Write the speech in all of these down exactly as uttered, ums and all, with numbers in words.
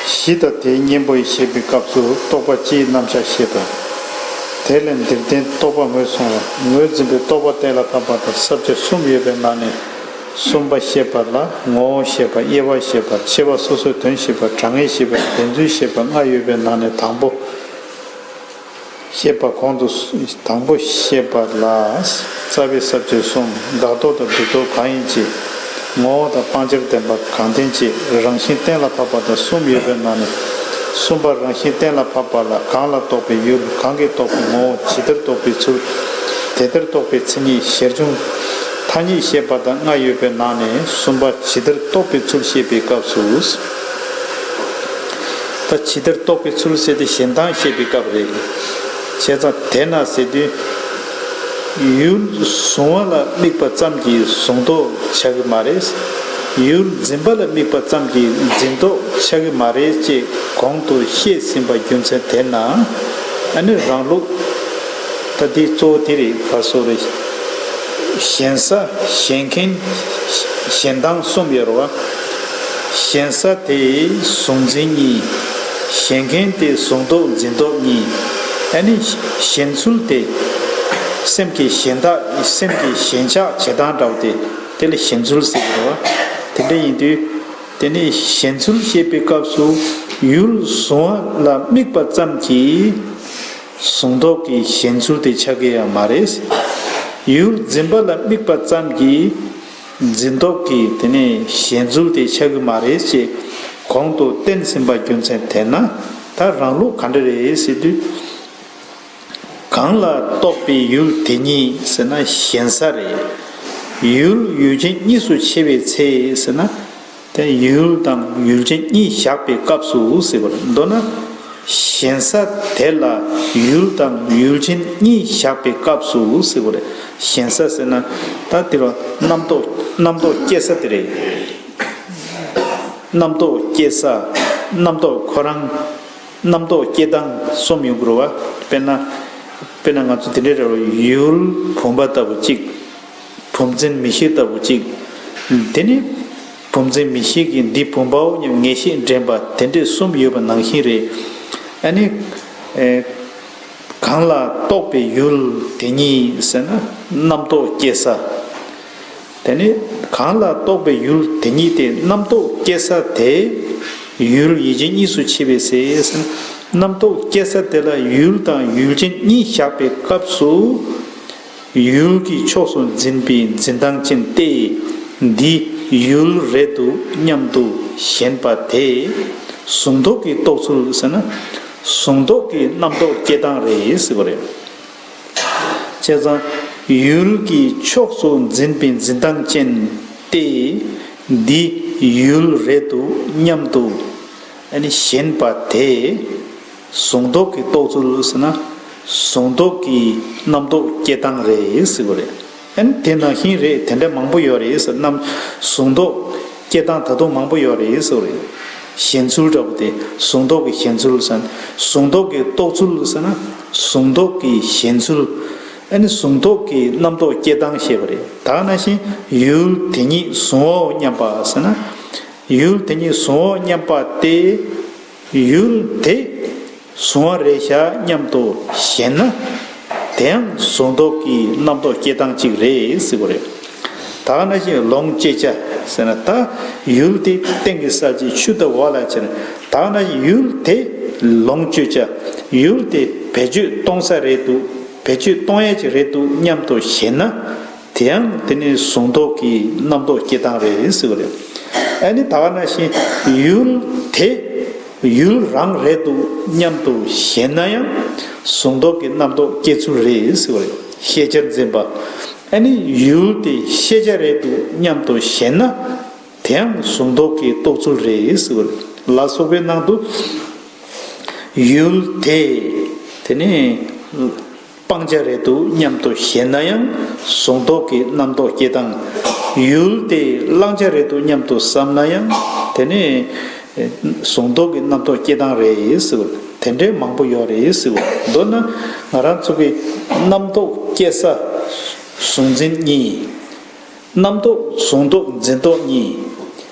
གཞི་དང་དེའི་གཉེན་པོ་ཡི་བཤད་པའི་སྐབས་སུ་རྟོག་པ་སྤྱིའི་རྣམ་གཞག་བཤད་པ། དེ་ལས་འདིར་བསྟན་རྟོག་པ་ངོས་བཟུང་བ། ངོས་འཛིན་པའི་རྟོག་པ་གཏན་ལ་ཕབ་པ་དང་ས་བཅད་གསུམ་ཡོད་པའི་ནང་ནས། གསུམ་པ་བཤད་པ་ལ་ངོ་བོ་བཤད་པ། དབྱེ་བ་བཤད་པ། ཕྱེ་བ་སོ་སོའི་དོན་བཤད་པ། གྲངས་ངེས་བཤད་པ། དོན་ཚུལ་བཤད་པ་ལྔ་ཡོད་པའི་ནང་ནས་དང་པོ། བཤད་པ་གོང་དུ་དང་པོ་བཤད་པ་ལ། རྩ་བའི་ས་བཅད་གསུམ། དགག་རྟོག་དང་སྒྲུབ་རྟོག་གང་ཡིན་གཅིག། ངོ་བོ་དང་སྤང་བྱར་ལྡན་པ་གང་བསྟན་གཅིག། རང་བཞིན་གཏན་ལ་ཕབ་པ་དང་གསུམ་ཡོད་པའི་ནང་ནས། གསུམ་པ་རང་བཞིན་གཏན་ལ་ཕབ་པ་ལ། གང་ལ་རྟོགས་པའི་ཡུལ། གང་གིས་རྟོགས་པའི་ངོ་བོ། ཇི་ལྟར་རྟོགས་པའི་ཚུལ། དེ་ལྟར་རྟོགས་པའི་མཚན་ཉིད། ཞལ་འབྱུང་ཐ་སྙད་བཤད་པ་དང་ལྔ་ཡོད་པའི་ནང་ནས་གསུམ་པ་ཇི་ལྟར་རྟོགས་པའི་ཚུལ་བཤད་པའི་སྐབས་སུ། ད་ཇི་ལྟར་རྟོགས་པའི་ཚུལ་ཟེར་དེ་གཞན་དབང་བཤད་པའི་སྐབས་རེད། བྱས་ཙང་དེ་ན་ཟེར་དུས། ཡུལ་གཟུང་བ་ལ་དམིགས་པ་ཙམ་གྱིས་གཟུང་རྟོག་ཆགས་ཀྱི་མ་རེད། ཡུལ་འཛིན་པ་ལ་དམིགས་པ་ཙམ་གྱིས་འཛིན་རྟོག་ཆགས་ཀྱི་མ་རེད་ཅེས་གོང་དུ་བཤད་ཟིན་པ་རྒྱུ་མཚན་དེ་ན། ཨ་ནི་རང་ལུགས། ད་དེ་གཙོ་བོ་དེ་རེད། ག་སོ་རེད། ཞེན་ས། ཞེན་མཁན། ཞེན་སྟངས་གསུམ་ཡོད་རེད་བ། ཞེན་ས་དེ་གཟུང་འཛིན་གཉིས། ཞེན་མཁན་དེ་གཟུང་རྟོག་འཛིན་རྟོག་གཉིས། ཨ་ནི་ཞེན་ཚུལ་དེ། སེམས་ཀྱི་ཞེན་སྟངས། སེམས་ཀྱི་ཞེན་ཆགས་བྱེད་སྟངས་འདྲ་བོ་དེ། དེ་ལ་ཞེན་ཚུལ་ཟེར་གྱི་རེད་བ། དེ་འདྲ་ཡིན་དུས། དེ་ནས་ཞེན་ཚུལ་བཤད་པའི་སྐབས་སུ། ཡུལ་གཟུང་བ་ལ་དམིགས་པ་ཙམ་གྱིས་གཟུང་རྟོག་གི་ཞེན་ཚུལ་དེ་ཆགས་ཀྱི་ཡང་མ་རེད། ཡུལ་འཛིན་པ་ལ་དམིགས་པ་ཙམ་གྱིས་འཛིན་རྟོག་གི་དེ་ནས་ཞེན་ཚུལ་དེ་ཆགས་ཀྱི་མ་རེད་ཅེས་གོང་དུ་བསྟན་ཟིན་པ་རྒྱུ་མཚན་དེ་ན། ད་རང་ལུགས་ག་འདྲ་རེད་ཟེར་དུས། གང་ལ་རྟོགས་པའི་ཡུལ་དེ་ཉིད་ཟེར་ན་ཞེན་ས་རེད། ཡུལ་ཡུལ་ཅན་གཉིས་སུ་ཕྱེ་བའི་ཚེ་ཟེར་ན། དེ་ཡུལ་དང་ཡུལ་ཅན་གཉིས་བཞག་པའི་སྐབས་སུ་ཟེར་བ་རེད། མདོར་ན། ཞེན་ས་དེ་ལ་ཡུལ་དང་ཡུལ་ཅན་གཉིས་བཞག་པའི་སྐབས་སུ་ཟེར་བ་རེད། ཞེན་ས་ཟེར་ན། ད་དེ་རུ་རྣམ་རྟོག་རྣམ་རྟོག་སྐྱེ་ས་དེ་རེད། རྣམ་རྟོག་སྐྱེ་ས། རྣམ་རྟོག་ཁོ་རང་། རྣམ་རྟོག་སྐྱེ་སྟངས་གསུམ་ཡོང་གི་རེད་བ། དཔེར་ན། དཔེར་ན་ང་ཚོ་དེ་འདྲའི་རེད་བ། ཡུལ་བུམ་པ་ལྟ་བུ་གཅིག། བུམ་འཛིན་མིག་ཤེས་ལྟ་བུ་གཅིག། དེ་ནི་བུམ་འཛིན་མིག་ཤེས་ཀྱིས་འདི་བུམ་པའོ་སྙམ་ངེས་ཤེས་འདྲེན་པ་དེ་འདྲའི་གསུམ་ཡོད་པ་ནང་བཞིན་རེད། ཨ་ནི། ཨེ། གང་ལ་རྟོགས་པའི་ཡུལ་དེ་ཉིད་ཟེར་ན་རྣམ་རྟོག་སྐྱེ་ས། དེ་ནི་གང་ལ་རྟོགས་པའི་ཡུལ་དེ་ཉིད་དེ། རྣམ་རྟོག་སྐྱེ་ས་དེ་ཡུལ་ཡུལ་ཅན་གཉིས་སུ་ཕྱེ་བའི་ཚེ་ཟེར་ན། རྣམ་རྟོག་སྐྱེ་ས་དེ་ལ་ཡུལ་དང་ཡུལ་ཅན་གཉིས་བཞག་པའི་སྐབས་སུ། ཡུལ་གྱི་ཕྱོགས་སུ་འཛིན་པའི་འཛིན་སྟངས་ཅན་ཏེ། འདི་ཡུལ་རེད་འདུག་སྙམ་དུ་ཞེན་པ་དེ་གཟུང་རྟོག་གི་རྟོགས་ཚུལ་ཟེར་ན། གཟུང་རྟོག་གི་རྣམ་རྟོག་སྐྱེ་སྟངས་རེད་ཟེར་བ་རེད། བྱས་ཙང་། ཡུལ་གྱི་ཕྱོགས་སུ་འཛིན་པའི་འཛིན་སྟངས་ཅན་ཏེ། འདི་ཡུལ་རེད་འདུག་སྙམ་དུ་ཨ་ནི་ཞེན་པ་དེ། གཟུང་རྟོག་གི་རྟོགས་ཚུལ་ཟེར་ན། གཟུང་རྟོག་གི་རྣམ་རྟོག་སྐྱེ་སྟངས་རེད་ཟེར་བ་རེད། ཨ་ནི་དེ་ནང་བཞིན་རེད། དེ་འདྲ་མང་པོ་ཡོད་རེད་ཟེར། རྣམ། གཟུང་རྟོག་སྐྱེ་སྟངས་ད་དུང་མང་པོ་ཡོད་རེད་ཟེར་བ་རེད། ཞེན་ཚུལ་འདྲ་པོ་དེ། གཟུང་རྟོག་གི་ཞེན་ཚུལ་ཟེར་ན། གཟུང་རྟོག་གི་རྟོགས་ཚུལ་ཟེར་ན། གཟུང་རྟོག་གི་ཞེན་ཚུལ། ཨ་ནི་གཟུང་རྟོག་གི་རྣམ་རྟོག་སྐྱེ་སྟངས་ཞེས་པ་རེད། ད་ག་ནང་བཞིན་ཡུལ་དེ་ཉིད་གཟུང་བའོ་སྙམ་པ་ཟེར་ན། ཡུལ་དེ་ཉིད་གཟུང་བའོ་སྙམ་པ་སྟེ། ཡུལ་དེ་གཟུང་བ་རེད་ཤག་སྙམ་དུ་ཞེན་ན། དེ་ཡང་གཟུང་རྟོག་གི་རྣམ་རྟོག་སྐྱེ་སྟངས་གཅིག་རེད་ཟེར་བ་རེད། ད་ག་ནང་བཞིན་ལོངས་སྤྱོད་བྱ་ཟེར་ན། ད་ཡུལ་དེ་སྟེང་གི་གསལ་བྱེད་ཆུ་དང་འོག་ལ་བྱེད་ན། ད་ག་ནང་བཞིན་ཡུལ་དེ་ལོངས་སྤྱོད་བྱ། ཡུལ་དེ་བེད་སྤྱོད་གཏོང་ས་རེད་འདུག། བེད་སྤྱོད་གཏོང་ཡས་ཅིག་རེད་འདུག་སྙམ་དུ་ཞེན་ན། དེ་ཡང་དེ་ནི་གཟུང་རྟོག་གི་རྣམ་རྟོག་སྐྱེ་སྟངས་རེད་ཟེར་བ་རེད། ཨ་ནི་ད་ག་ནང་བཞིན་ཡུལ་དེ་ཡུལ་རང་རེད་འདུག་སྙམ་དུ་ཞེན་ན་ཡང་གཟུང་རྟོག་གི་རྣམ་རྟོག་སྐྱེ་ཚུལ་རེད་ཟེར་བ་རེད། ཤེས་བྱར་འཛིན་པ། ཨ་ནི་ཡུལ་དེ་ཤེས་བྱ་རེད་འདུག་སྙམ་དུ་ཞེན་ན། དེ་ཡང་གཟུང་རྟོག་གི་རྟོགས་ཚུལ་རེད་ཟེར་བ་རེད། ལ་སོགས་པའི་ནང་དུ། ཡུལ་དེ། དེ་ནི། སྤང་བྱ་རེད་འདུག་སྙམ་དུ་ཞེན་ན་ཡང་གཟུང་རྟོག་གི་རྣམ་རྟོག་སྐྱེ་སྟངས། ཡུལ་དེ་བླང་བྱ་རེད་འདུག་སྙམ་དུ་བསམ་ན་ཡང་དེ་ནི་གཟུང་རྟོག་གི་རྣམ་རྟོག་སྐྱེ་སྟངས་རེད་ཟེར་བ། དེ་འདྲའི་མང་པོ་ཡོད་རེད་ཟེར་བ། མདོར་ན་ང་རང་ཚོ་གི་རྣམ་རྟོག་སྐྱེ་ས་གཟུང་འཛིན་གཉིས། རྣམ་རྟོག་གཟུང་རྟོག་འཛིན་རྟོག་གཉིས།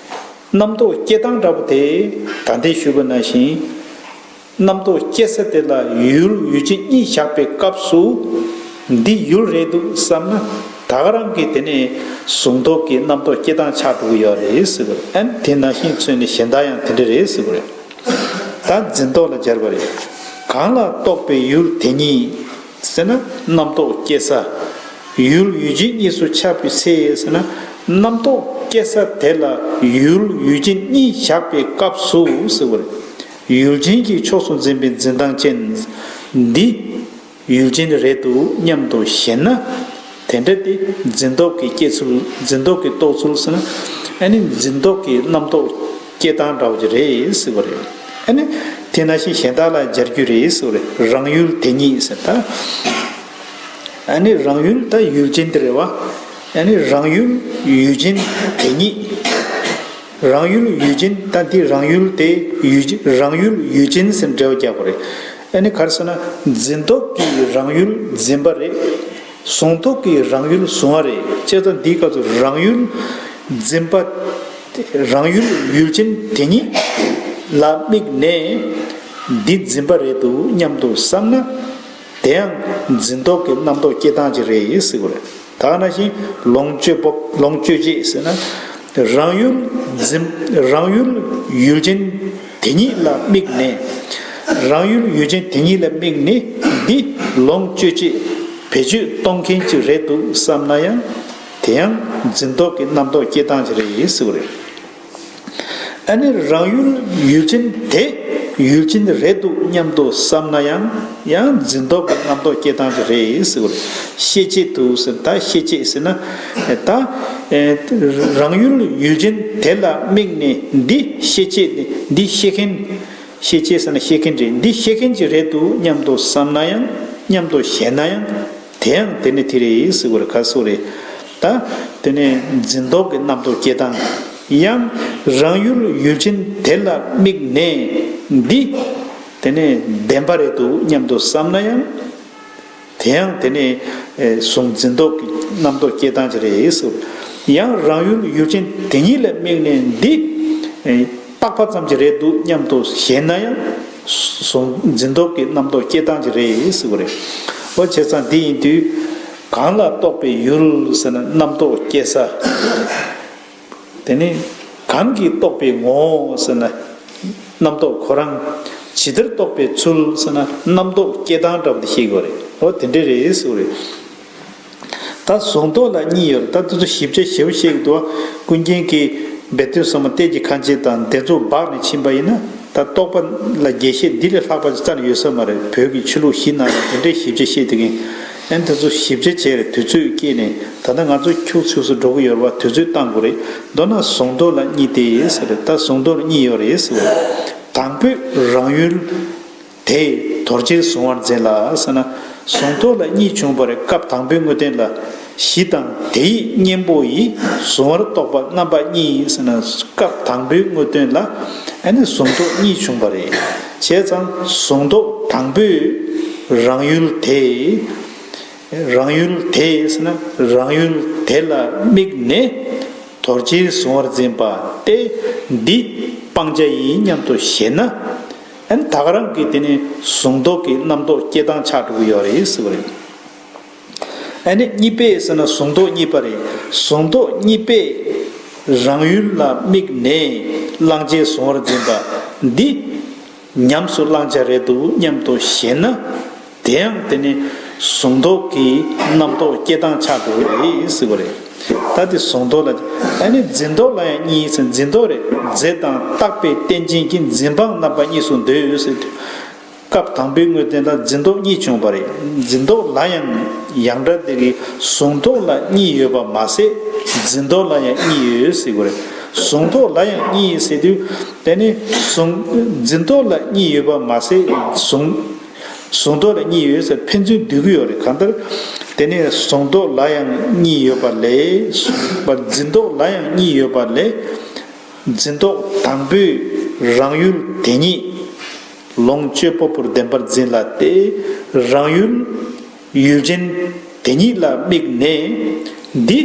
རྣམ་རྟོག་སྐྱེ་སྟངས་འདྲ་པོ་དེ་ད་ལྟའི་ཞུས་པ་ནང་བཞིན། རྣམ་རྟོག་སྐྱེ་ས་དེ་ལ་ཡུལ་ཡུལ་ཅན་གཉིས་བཞག་པའི་སྐབས་སུ། འདི་ཡུལ་རེད་འདུག་བསམ་ན། ད་ག་རང་གིས་དེ་ནས་གཟུང་རྟོག་གི་རྣམ་རྟོག་སྐྱེ་སྟངས་ཆགས་འགྲོ་གི་ཡོད་རེད་ཟེར་བ་རེད། ཨ་ནི་དེ་ནང་བཞིན་མཚོན་ནས་གཞན་དག་ཡང་དེ་འདྲ་རེད་ཟེར་བ་རེད། ད་འཛིན་རྟོག་ལ་སྦྱར་བ་རེད། གང་ལ་རྟོག་པའི་ཡུལ་དེ་ཉིད་ཟེར་ན་རྣམ་རྟོག་སྐྱེ་ས། ཡུལ་ཡུལ་ཅན་གཉིས་སུ་ཁྱབ་པའི་ཚེ་ཟེར་ན། རྣམ་རྟོག་སྐྱེ་ས་དེ་ལ་ཡུལ་ཡུལ་ཅན་གཉིས་བཞག་པའི་སྐབས་སུ་ཟེར་བ་རེད། ཡུལ་ཅན་གྱི་ཕྱོགས་སུ་འཛིན་པའི་འཛིན་སྟངས་ཅན། འདི་ཡུལ་ཅན་རེད་འདུག་སྙམ་དུ་ཞེན་ན། དེ་འདྲ་དེ་འཛིན་རྟོག་གི་སྐྱེ་ཚུལ། འཛིན་རྟོག་གི་རྟོག་ཚུལ་ཟེར་ན། ཨ་ནི་འཛིན་རྟོག་གི་རྣམ་རྟོག་སྐྱེ་སྟངས་འདྲ་བོ་ཅིག་རེད་ཟེར་བ་རེད། ཨ་ནི་དེ་ནང་བཞིན་གཞན་དག་ལ་སྦྱར་རྒྱུ་རེད་ཟེར་བ་རེད། རང་ཡུལ་དེ་ཉིད་ཟེར་ད། ཨ་ནི་རང་ཡུལ་ད་ཡུལ་ཅན་དེ་རེད་བ། ཨ་ནི་རང་ཡུལ་ཡུལ་ཅན་དེ་ཉིད། རང་ཡུལ་ཡུལ་ཅན་ད་འདི་རང་ཡུལ་དེ་ཡུལ་རང་ཡུལ་ཡུལ་ཅན་ཟེར་འགྲེལ་བ་རྒྱག་པ་རེད། ཨ་ནི་ག་རེ་ཟེར་ན། འཛིན་རྟོག་གི་རང་ཡུལ་འཛིན་པ་རེད། གཟུང་རྟོག་གི་རང་ཡུལ་གཟུང་བ་རེད། བྱས་ཙང་འདིའི་སྐབས་སུ་རང་ཡུལ་འཛིན་པ། རང་ཡུལ་ཡུལ་ཅན་དེ་ཉིད་ལ་དམིགས་ནས་འདི་འཛིན་པ་རེད་འདུག་སྙམ་དུ་བསམ་ན། དེ་ཡང་འཛིན་རྟོག་གི་རྣམ་རྟོག་སྐྱེ་སྟངས་ཅིག་རེད་ཟེར་བ་རེད། ད་ག་ནང་བཞིན་ལོངས་སྤྱོད་པོ་ལོངས་སྤྱོད་བྱེད་ཟེར་ན། རང་ཡུལ་འཛིན་རང་ཡུལ་ཡུལ་ཅན་དེ་ཉིད་ལ་དམིགས་ནས། རང་ཡུལ་ཡུལ་ཅན་དེ་ཉིད་ལ་དམིགས་ནས་འདི་ལོངས་སྤྱོད་བྱེད་བེད་སྤྱོད་གཏོང་མཁན་ཅིག་རེད་འདུག་བསམ་ན་ཡང་། དེ་ཡང་འཛིན་རྟོག་གི་རྣམ་རྟོག་སྐྱེ་སྟངས་ཅིག་རེད་ཟེར་བ་རེད། ཨ་ནི་རང་ཡུལ་ཡུལ་ཅན་དེ་ཡུལ་ཅན་རེད་འདུག་སྙམ་དུ་བསམ་ན་ཡང་། ཡང་འཛིན་རྟོག་གི་རྣམ་རྟོག་སྐྱེ་སྟངས་ཅིག་རེད་ཟེར་བ་རེད། ཤེས་བྱེད་དུ་ཟེར་ད་ཤེས་བྱེད་ཟེར་ན། ད་ཨེ་རང་ཡུལ་ཡུལ་ཅན་དེ་ལ་དམིགས་ནས་འདི་ཤེས་བྱེད་ནི་འདི་ཤེས་མཁན། ཤེས་བྱེད་ཟེར་ན་ཤེས་མཁན་རེད། འདི་ཤེས་མཁན་ཅིག་རེད་འདུག་སྙམ་དུ་བསམ་ན་ཡང་། སྙམ་དུ་ཞེན་ན་ཡང་། དེ་ཡང་དེ་ནི་དེ་རེད་ཟེར་བ་རེད། ག་སོ་རེད། ད་དེ་ནས་འཛིན་རྟོག་གི་རྣམ་རྟོག་སྐྱེ་སྟངས། ཡང་རང་ཡུལ་ཡུལ་ཅན་དེ་ལ་དམིགས་ནས་འདི། དེ་ནས་བདེན་པ་རེད་འདུག་སྙམ་དུ་བསམ་ན་ཡང་། དེ་ཡང་དེ་ནས་ཨེ་གཟུང་འཛིན་རྟོག་གི་རྣམ་རྟོག་སྐྱེ་སྟངས་ཅིག་རེད་ཟེར། ཡང་རང་ཡུལ་ཡུལ་ཅན་དེ་ཉིད་ལ་དམིགས་ནས་འདི་ཨེ་རྟག་པ་ཙམ་ཅིག་རེད་འདུག་སྙམ་དུ་ཞེན་ན་ཡང་། གཟུང་འཛིན་རྟོག་གི་རྣམ་རྟོག་སྐྱེ་སྟངས་ཅིག་རེད་ཟེར་བ་རེད། འོ་བྱས་ཙང་འདི་ཡིན་དུས། གང་ལ་རྟོག་པའི་ཡུལ་ཟེར་ན་རྣམ་རྟོག་སྐྱེ་ས། དེ་ནི་གང་གིས་རྟོགས་པའི་ངོ་བོ་ཟེར་ན། རྣམ་རྟོག་ཁོ་རང་། ཇི་ལྟར་རྟོགས་པའི་ཚུལ་ཟེར་ན་རྣམ་རྟོག་སྐྱེ་སྟངས་འདྲ་པོ་དེ་ཤེས་དགོས་རེད། འོ་དེ་འདྲ་རེད་ཟེར་བ་རེད། ད་གཟུང་རྟོག་ལ་གཉིས་ཡོད་རེད། ད་དེ་ཚོ་ཞིབ་ཆ་ཞེ་པོ་བཤད་ཀྱི་འདུག་བ། ཀུན་མཁྱེན་གྱིས་སྦས་དོན་གསུམ་པ་གཏེར་གྱི་ཁ་འབྱེད་དང་དེ་ཚོ་སྦགས་ནས་ཕྱིན་པ་ཡིན་ན། ད་རྟོག་པ་ལ་རྒྱས་བཤད་འདི་ལས་ལྷག་པ་ཅིག་རྩ་ནས་ཡོད་ས་མ་རེད། བོད་ཀྱི་ཆོས་ལུགས་བཞི་ནང་ལ་དེ་འདྲའི་ཞིབ་ཆ་བཤད་དེ་གིན། ཨན་དེ་ཚོ་ཞིབ་ཆ་བྱས་རེད། དུས་ཚོད་བསྐྱལ་ནས་ད་ལྟ་ང་ཚོ་ཁྱུག་ཚུགས་སུ་འགྲོ་གི་ཡོད་རེད་བ། དུས་ཚོད་བཏང་དགོས་རེད། མདོར་ན་གཟུང་རྟོག་ལ་གཉིས་ཏེ་ཟེར་རེད། ད་གཟུང་རྟོག་ལ་གཉིས་ཡོད་རེད་ཟེར་བ། དང་པོས་རང་ཡུལ་དེ་དོར་བྱེད་གཟུང་བར་འཛིན་ལ་ཟེར་ན། གཟུང་རྟོག་ལ་གཉིས་བྱུང་བ་རེད། སྐབས་དང་པོའི་དངོས་བསྟན་ལ། གཞི་དང་དེ་ཡི་གཉེན་པོ་ཡིས་གཟུང་བར་རྟོག་པ་རྣམ་པ་གཉིས་ཟེར་ན། སྐབས་དང་པོའི་དངོས་བསྟན་ལ་ཨ་ནི་གཟུང་རྟོག་གཉིས་བྱུང་བ་རེད། བྱས་ཙང་གཟུང་རྟོག་དང་པོས་རང་ཡུལ་དེ། རང་ཡུལ་དེ་ཟེར་ན་རང་ཡུལ་དེ་ལ་དམིགས་ནས་དོར་བྱེད་གཟུང་བར་འཛིན་པ་སྟེ། འདི་སྤང་བྱ་ཡིན་སྙམ་དུ་ཞེན་ན། ཨ་ནི་ད་ག་རང་གིས་དེ་ནི་གཟུང་རྟོག་གི་རྣམ་རྟོག་སྐྱེ་སྟངས་ཆགས་འགྲོ་གི་ཡོད་རེད་ཟེར་བ་རེད། ཨ་ནི་གཉིས་པས་ཟེར་ན་གཟུང་རྟོག་གཉིས་པ་རེད། གཟུང་རྟོག་གཉིས་པས་རང་ཡུལ་ལ་དམིགས་ནས་བླང་བྱའི་གཟུང་བར་འཛིན་པ་འདི་ཉམས་སུ་བླང་བྱ་རེད་འདུག་སྙམ་དུ་ཞེན་ན། དེ་ཡང་དེ་ནི་གཟུང་རྟོག་གི་རྣམ་རྟོག་སྐྱེ་སྟངས་ཆགས་འགྲོ་གི་རེད་ཟེར་བ་རེད། ད་དེ་གཟུང་རྟོག་ལ། ཨ་ནི་འཛིན་རྟོག་ལ་ཡང་གཉིས་ཟེར། འཛིན་རྟོག་རེད། རྫས་དང་བཏགས་པའི་རྟེན་ཅན་གྱི་འཛིན་སྤངས་རྣམ་པ་གཉིས་སུ་འདོད་ཟེར་དུས། སྐབས་དང་པོའི་དངོས་བསྟན་ལ་འཛིན་རྟོག་གཉིས་བྱུང་བ་རེད། འཛིན་རྟོག་ལ་ཡང་ཡང་སྒྲ་དེ་གི་གཟུང་རྟོག་ལ་གཉིས་ཡོད་པ་མ་ཟད། འཛིན་རྟོག་ལ་ཡང་གཉིས་ཡོད་ཟེར་དགོས་རེད། གཟུང་རྟོག་ལ་ཡང་གཉིས་ཟེར་དུས། དེ་ནི་གཟུང་འཛིན་རྟོག་ལ་གཉིས་ཡོད་པ་མ་ཟད། གཟུང་གཟུང་རྟོག་ལ་གཉིས་ཡོད་ཟེར་ཕན་ཚུན་འདུས་ཀྱི་ཡོད་རེད། གང་ལྟར་དེ་ནི་གཟུང་རྟོག་ལ་ཡང་གཉིས་ཡོད་པ་ལས། འཛིན་རྟོག་ལ་ཡང་གཉིས་ཡོད་པ་ལས། འཛིན་རྟོག་དང་པོས་རང་ཡུལ་དེ་ཉིད་ལོངས་སྤྱོད་པ་པོར་བདེན་པར་འཛིན་ལ་སྟེ། རང་ཡུལ་ཡུལ་ཅན་དེ་ཉིད་ལ་དམིགས་ནས་འདི་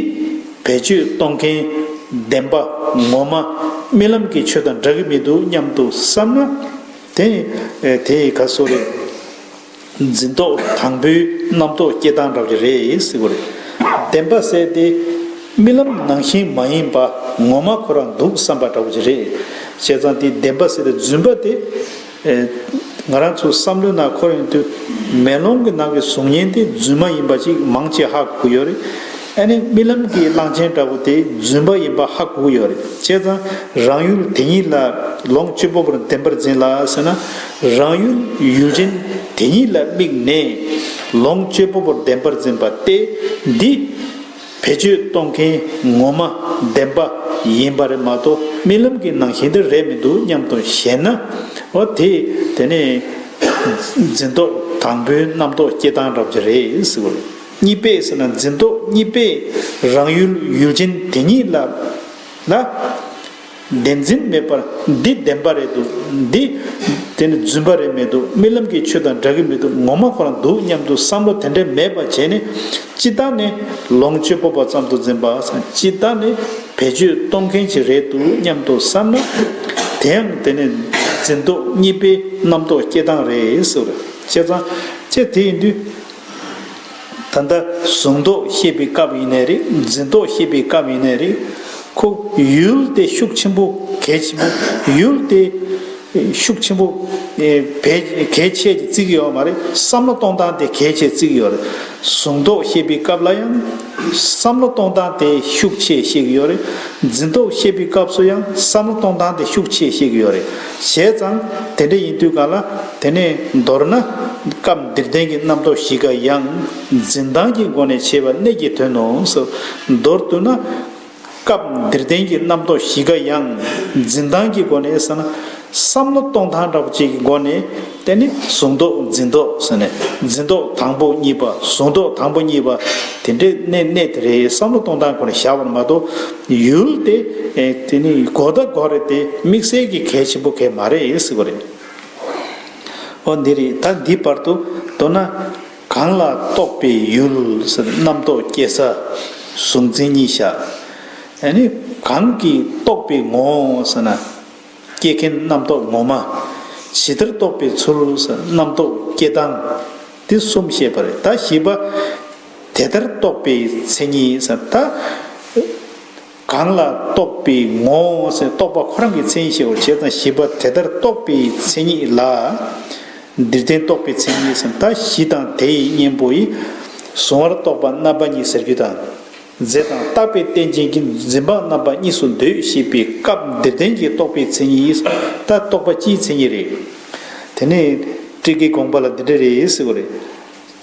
བེད་སྤྱོད་གཏོང་མཁན་བདེན་པ་ངོ་མ་ རྨི་ལམ་གྱི་ཆོས་དང་འདྲ་གི་མི་འདུག་སྙམ་དུ་བསམ་ན། དེ་དེ་ག་སོ་རེད། འཛིན་རྟོག་དང་པོའི་རྣམ་རྟོག་སྐྱེ་སྟངས་འདྲ་བ་ཅིག་རེད་ཟེར་གོ་རེད། བདེན་པ་ཟེར་དེ་རྨི་ལམ་ནང་བཞིན་མ་ཡིན་པ་ངོ་མ་ཁོ་རང་འདུག་བསམ་པ་འདྲ་བ་ཅིག་རེད། བྱས་ཙང་དེ་བདེན་པ་ཟེར་དེ་རྫུན་པ་དེ། ང་རང་ཚོའི་བསམ་བློའི་ནང་འཁོར་ཡོང་དུས་མེ་ལོང་གི་ནང་གི་གཟུགས་བརྙན་དེ་རྫུན་མ་ཡིན་པ་ཅིག་མང་ཆེ་ཧ་གོ་གི་ཡོད་རེད། ཨ་ནི་རྨི་ལམ་གྱི་གླང་ཆེན་འདྲ་པོ་དེ་རྫུན་པ་ཡིན་པ་ཧ་གོ་གི་ཡོད་རེད། བྱས་ཙང་རང་ཡུལ་དེ་ཉིད་ལ་ལོངས་སྤྱོད་པ་པོར་བདེན་པར་འཛིན་ལ་ཟེར་ན། རང་ཡུལ་ཡུལ་ཅན་དེ་ཉིད་ལ་དམིགས་ནས་ལོངས་སྤྱོད་པ་པོར་བདེན་པར་འཛིན་པ་སྟེ། འདི་བེད་སྤྱོད་གཏོང་མཁན་ངོ་མ་བདེན་པ་ཡིན་པ་རེད་མ་གཏོགས་རྨི་ལམ་གྱི་ནང་བཞིན་དེ་རེད་མི་འདུག་སྙམ་དུ་ཞེན་ན། འོ་དེ་དེ་ནས་འཛིན་རྟོག་དང་པོའི་རྣམ་རྟོག་སྐྱེ་སྟངས་འདྲ་པོ་ཅིག་རེད་ཟེར་བ་རེད། གཉིས་པས་ཟེར་ན་འཛིན་རྟོག་གཉིས་པས་རང་ཡུལ་ཡུལ་ཅན་དེ་ཉིད་ལ་ལ། བདེན་འཛིན་མེད་པར་འདི་བདེན་པ་རེད་འདུག་འདི་དེ་ནི་རྫུན་པ་རེད་མི་འདུག་རྨི་ལམ་གྱི་ཆོས་དང་འདྲ་གི་མི་འདུག་ངོ་མ་ཁོ་རང་འདུག་སྙམ་དུ་བསམ་བློ་དེ་འདྲ་མེད་པ་བྱས་ནས་སྤྱིར་བཏང་ནས་ལོངས་སྤྱོད་པ་པོ་ཙམ་དུ་འཛིན་པ་སང་སྤྱིར་བཏང་ནས་བེད་སྤྱོད་གཏོང་མཁན་ཅིག་རེད་འདུག་སྙམ་དུ་བསམ་ན། དེ་ཡང་དེ་ནི་འཛིན་རྟོག་གཉིས་པའི་རྣམ་རྟོག་སྐྱེ་སྟངས་རེད་ཟེར་བ་རེད། བྱས་ཙང་ཅེས་དེ་ཡིན་དུས། ད་ལྟ་གཟུང་རྟོག་བཤད་པའི་སྐབས་ཡིན་ནའི་རེད། འཛིན་རྟོག་བཤད་པའི་སྐབས་ཡིན་ནའི་རེད། ཁོ་ཡུལ་དེ་ཤུགས་ཆེན་པོ་གལ་ཆེན་པོ་ཡུལ་དེ་ཤུགས་ཆེན་པོ་བས་གལ་ཆེ་ཅིག་བརྩི་གི་ཡོད་མ་རེད། བསམ་བློ་གཏོང་སྟངས་དེ་གལ་ཆེ་བརྩི་གི་ཡོད་རེད། གཟུང་རྟོག་བཤད་པའི་སྐབས་ལ་ཡང་བསམ་བློ་གཏོང་སྟངས་དེ་ཤུགས་ཆེ་བཤད་གི་ཡོད་རེད། འཛིན་རྟོག་བཤད་པའི་སྐབས་སུ་ཡང་བསམ་བློ་གཏོང་སྟངས་དེ་ཤུགས་ཆེ་བཤད་གི་ཡོད་རེད། བྱས་ཙང་དེ་འདྲ་ཡིན་དུས་ག་ལ་དེ་ནས་མདོར་ན། སྐབས་འདིར་བསྟན་གྱི་རྣམ་རྟོག་བཞི་ཀ་ཡང་འཛིན་སྟངས་ཀྱི་སྒོ་ནས་བྱས་པ་གནད་ཀྱི་དོན་ནོ། མདོར་བསྡུ་ན། སྐབས་འདིར་བསྟན་གྱི་རྣམ་རྟོག་བཞི་ཀ་ཡང་འཛིན་སྟངས་ཀྱི་སྒོ་ནས་ཟེར་ན། བསམ་བློ་གཏོང་སྟངས་འདྲ་པོ་ཅིག་གི་སྒོ་ནས་དེ་ནི་གཟུང་རྟོག་འཛིན་རྟོག་ཟེར་ནས་འཛིན་རྟོག་དང་པོ་གཉིས་པ་གཟུང་རྟོག་དང་པོ་གཉིས་པ་དེ་འདྲའི་གནད་གནད་དེ་རེད། བསམ་བློ་གཏོང་སྟངས་སྒོ་ནས་བཞག་པ་རེད་མ་གཏོགས་ཡུལ་དེ་དེ་ནི་གོ་ད་གོ་རེད་དེ་དམིགས་བསལ་གྱི་གལ་ཆེན་པོ་གལ་མ་རེད་ཟེར་བ་རེད། འོ་འདི་རེད། ད་འདི་བར་དུ་མདོར་ན། གང་ལ་རྟོག་པའི་ཡུལ་ཟེར་རྣམ་རྟོག་སྐྱེ་ས་གཟུང་འཛིན་གཉིས་བཞག་ཨ་ནི་གང་གིས་རྟོག་པའི་ངོ་བོ་ཟེར་ན། སྐྱེ་མཁན་རྣམ་རྟོག་ངོ་མ། ཇི་ལྟར་རྟོག་པའི་ཚུལ་ཟེར་རྣམ་རྟོག་སྐྱེ་སྟངས། འདི་གསུམ་བཤད་པ་རེད། ད་བཞི་པ། དེ་ལྟར་རྟོག་པའི་མཚན་ཉིད་ཟེར་ད། གང་ལ་རྟོག་པའི་ངོ་བོ་ཟེར་རྟོག་པ་ཁོ་རང་གི་མཚན་ཉིད་བཤད་པ་བྱས་ཙང་བཞི་པ་དེ་ལྟར་རྟོག་པའི་མཚན་ཉིད་ལ། འདིར་བསྟན་རྟོག་པའི་མཚན་ཉིད་ཟེར་ད་གཞི་དང་དེ་ཡི་གཉེན་པོ་ཡི། གཟུང་བར་རྟོག་པ་རྣམ་པ་གཉིས་ཟེར་རྒྱུ་དང་། རྫས་དང་རྟག་པའི་རྟེན་ཅན་གྱི་འཛིན་པ་རྣམ་པ་གཉིས་སུ་འདོད་ཅེས་པའི་སྐབས་འདིར་བསྟན་གྱི་རྟོག་པའི་མཚན་ཉིད་ད་རྟོག་པ་སྤྱིའི་མཚན་ཉིད་རེད། དེ་ནས་ཊཱིཀའི་དགོངས་པ་ལ་འདི་འདྲ་རེད་ཟེར་བ་རེད།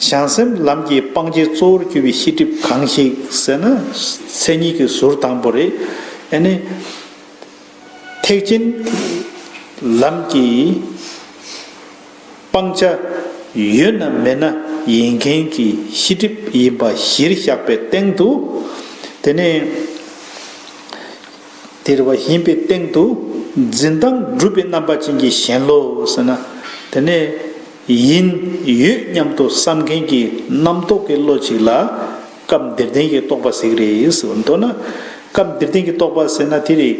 བྱང་སེམས་ལམ་གྱི་སྤང་བྱའི་གཙོ་བོར་གྱུར་པའི་ཤེས་སྒྲིབ་གང་ཞིག་ཟེར་ན་མཚན་ཉིད་ཀྱི་ཟུར་དང་པོ་རེད། ཨ་ནི་ཐེག་ཆེན་ལམ་གྱི་སྤང་བྱ་ཡོད་ན་མེད་ན་ཡིན་མཁན་གྱི་ཤེས་སྒྲིབ་ཡིན་པ་གཞིར་བཞག་པའི་སྟེང་དུ། དེ་ནས་དེ་རེད་བ་ཡིན་པའི་སྟེང་དུ་འཛིན་སྟངས་གྲུབ་པའི་རྣམ་པ་ཅན་གྱི་ཞེན་ལོག་ཟེར་ན། དེ་ནས་ཡིན་ཡོད་སྙམ་དུ་བསམ་མཁན་གྱི་རྣམ་རྟོག་གི་བློ་གཅིག་ལ། སྐབས་འདིར་བསྟན་གྱི་རྟོག་པ་ཟེར་གྱི་རེད་ཟེར་བ། མདོར་ན་སྐབས་འདིར་བསྟན་གྱི་རྟོག་པ་ཟེར་ན་དེ་རེད།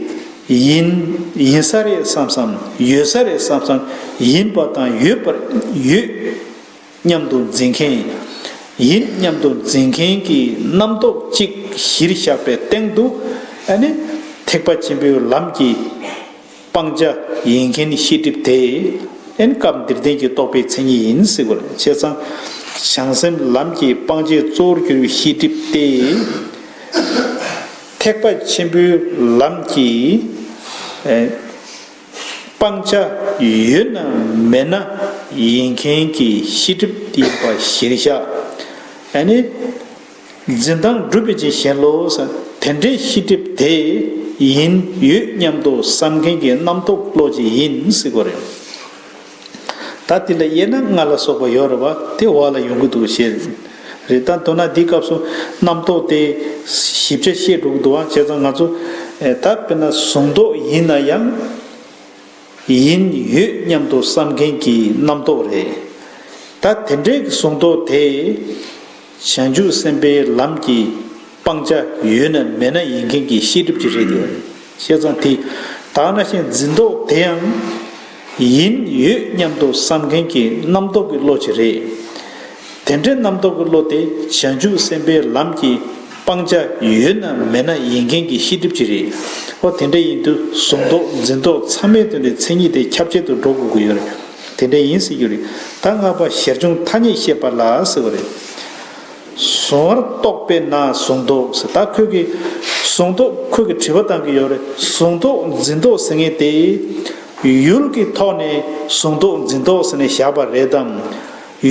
ཡིན་ཡིན་ས་རེད་བསམ་བསམ་ཡོད་ས་རེད་བསམ་བསམ་ཡིན་པ་དང་ཡོད་པར་ཡོད་སྙམ་དུ་འཛིན་མཁན། ཡིན་སྙམ་དུ་འཛིན་མཁན་གྱི་རྣམ་རྟོག་གཅིག་གཞིར་བཞག་པའི་སྟེང་དུ། ཨ་ནི་ཐེག་པ་ཆེན་པོའི་ལམ་གྱི་སྤང་བྱ་ཡིན་མཁན་ཤེས་སྒྲིབ་དེ། ཨན་སྐབས་འདིར་བསྟན་གྱི་རྟོག་པའི་མཚན་ཉིད་ཡིན་ཟེར་བ་རེད། བྱས་ཙང་བྱང་སེམས་ལམ་གྱི་སྤང་བྱའི་གཙོ་བོར་གྱུར་པའི་ཤེས་སྒྲིབ་དེ། ཐེག་པ་ཆེན་པོའི་ལམ་གྱི་ཨེ་སྤང་བྱ་ཡོད་ན་མེད་ན་ཡིན་མཁན་གྱི་ཤེས་སྒྲིབ་ཡིན་པ་གཞིར་བཞག་ཨ་ནི། འཛིན་སྟངས་གྲུབ་པའི་ཅིག་ཞེན་ལོག་ཟེར། དེ་འདྲའི་ཤེས་སྒྲིབ་དེ་ཡིན་ཡོད་སྙམ་དུ་བསམ་མཁན་གྱི་རྣམ་རྟོག་བློ་ཅིག་ཡིན་ཟེར་གོ་རེད། ད་དེ་ལ་དབྱེ་ན་ལྔ་ལ་སོགས་པ་ཡོད་རེད་བ། དེ་འོག་ལ་ཡོང་གི་འདུག་ཞེས་རེད། ད་མདོར་ན་འདིའི་སྐབས་སུ་རྣམ་རྟོག་དེ་ཞིབ་ཆ་བཤད་འགྲོ་གི་འདུག་བ། བྱས་ཙང་ང་ཚོ་ད་དཔེར་ན་གཟུང་རྟོག་ཡིན་ན་ཡང་། ཡིན་ཡོད་སྙམ་དུ་བསམ་མཁན་གྱི་རྣམ་རྟོག་རེད། ད་དེ་འདྲའི་གཟུང་རྟོག་དེ་བྱང་ཆུབ་སེམས་དཔའི་ལམ་གྱི་སྤང་བྱ་ཡོད་ན་མེད་ན་ཡིན་མཁན་གྱི་ཤེས་སྒྲིབ་ཅིག་རེད་དེ། བྱས་ཙང་དེ་ ད་ག་ནང་བཞིན་འཛིན་རྟོག་དེ་ཡང་ཡིན་ཡོད་སྙམ་དུ་བསམ་མཁན་གྱི་རྣམ་རྟོག་གི་བློ་ཅིག་རེད། དེ་འདྲའི་རྣམ་རྟོག་གི་བློ་དེ་བྱང་ཆུབ་སེམས་དཔའི་ལམ་གྱི་སྤང་བྱ་ཡོད་ན་མེད་ན་ཡིན་མཁན་གྱི་ཤེས་སྒྲིབ་ཅིག་རེད། འོ་དེ་འདྲ་ཡིན་དུས་གཟུང་རྟོག་འཛིན་རྟོག་ཚང་མའི་དོན་དུ་མཚན་ཉིད་དེ་ཁྱབ་བྱེད་དུ་འགྲོ་དགོས་ཀྱི་ཡོད་རེད། དེ་འདྲ་ཡིན་ཟེར་རྒྱུ་རེད། ད་ལྔ་པ་ཞར་བྱུང་ཐ་སྙད་བཤད་པ་ལ་ཟེར་བ་རེད། གཟུང་བར་རྟོག་པས་ན་གཟུང་རྟོག་ཟེར། ད་ཁོས་ཀྱི་གཟུང་རྟོག་ཁོས་ཀྱི་དྲི་བ་བཏང་གི་ཡོད་རེད། གཟུང་རྟོག་འཛིན་རྟོག་ཟེར་མཁན་དེ་ཡུལ་གྱི་ཐོག་ནས་གཟུང་རྟོག་འཛིན་རྟོག་ཟེར་ནས་བཞག་པ་རེད་དམ།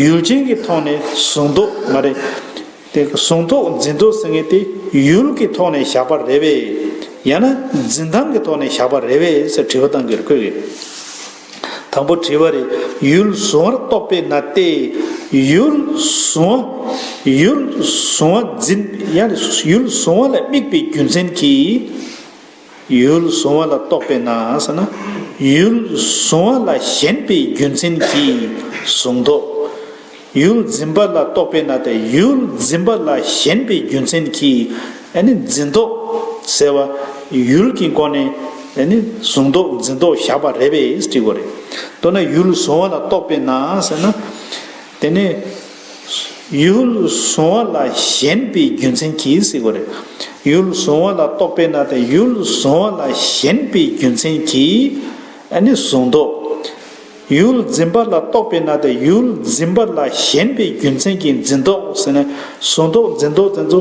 ཡུལ་ཅན་གྱི་ཐོག་ནས་གཟུང་རྟོག་མ་རེད། དེ་གཟུང་རྟོག་འཛིན་རྟོག་ཟེར་མཁན་དེ་ཡུལ་གྱི་ཐོག་ནས་བཞག་པ་རེད་པས། ཡང་ན་འཛིན་སྟངས་ཀྱི་ཐོག་ནས་བཞག་པ་རེད་པས་ཟེར་དྲི་བ་བཏང་གི་ཡོད་རེད་ཁོས་ཀྱི། དང་པོ་དྲི་བ་རེད། ཡུལ་གཟུང་བར་རྟོག་པས་ན་སྟེ། ཡུལ་གཟུང་བ། ཡུལ་གཟུང་བ་འཛིན། ཡང་ན་ཡུལ་གཟུང་བ་ལ་དམིགས་པའི་རྒྱུ་མཚན་གྱིས། ཡུལ་གཟུང་བ་ལ་རྟོག་པས་ན་ཟེར་ན། ཡུལ་གཟུང་བ་ལ་ཞེན་པའི་རྒྱུ་མཚན་གྱིས་གཟུང་རྟོག་ཡུལ་འཛིན་པ་ལ་རྟོག་པས་ན་སྟེ། ཡུལ་འཛིན་པ་ལ་ཞེན་པའི་རྒྱུ་མཚན་གྱིས་ཨ་ནི་འཛིན་རྟོག་ཟེར་བ་ཡུལ་གྱི་སྒོ་ནས་ཨ་ནི་གཟུང་རྟོག་འཛིན་རྟོག་བཞག་པ་རེད་པས་དྲི་བ་རེད། མདོར་ན་ཡུལ་གཟུང་བ་ལ་རྟོག་པས་ན་ཟེར་ན། དེ་ནས་ཡུལ་གཟུང་བ་ལ་ཞེན་པའི་རྒྱུ་མཚན་གྱིས་ཟེར་བ་རེད། ཡུལ་གཟུང་བ་ལ་རྟོག་པས་ན་སྟེ། ཡུལ་གཟུང་བ་ལ་ཞེན་པའི་རྒྱུ་མཚན་གྱིས་ཨ་ནི་གཟུང་རྟོག་ཡུལ་འཛིན་པ་ལ་རྟོག་པས་ན་སྟེ། ཡུལ་འཛིན་པ་ལ་ཞེན་པའི་རྒྱུ་མཚན་གྱིས་འཛིན་རྟོག་ཟེར་ན། གཟུང་རྟོག་འཛིན་རྟོག་དེ་ཚོ་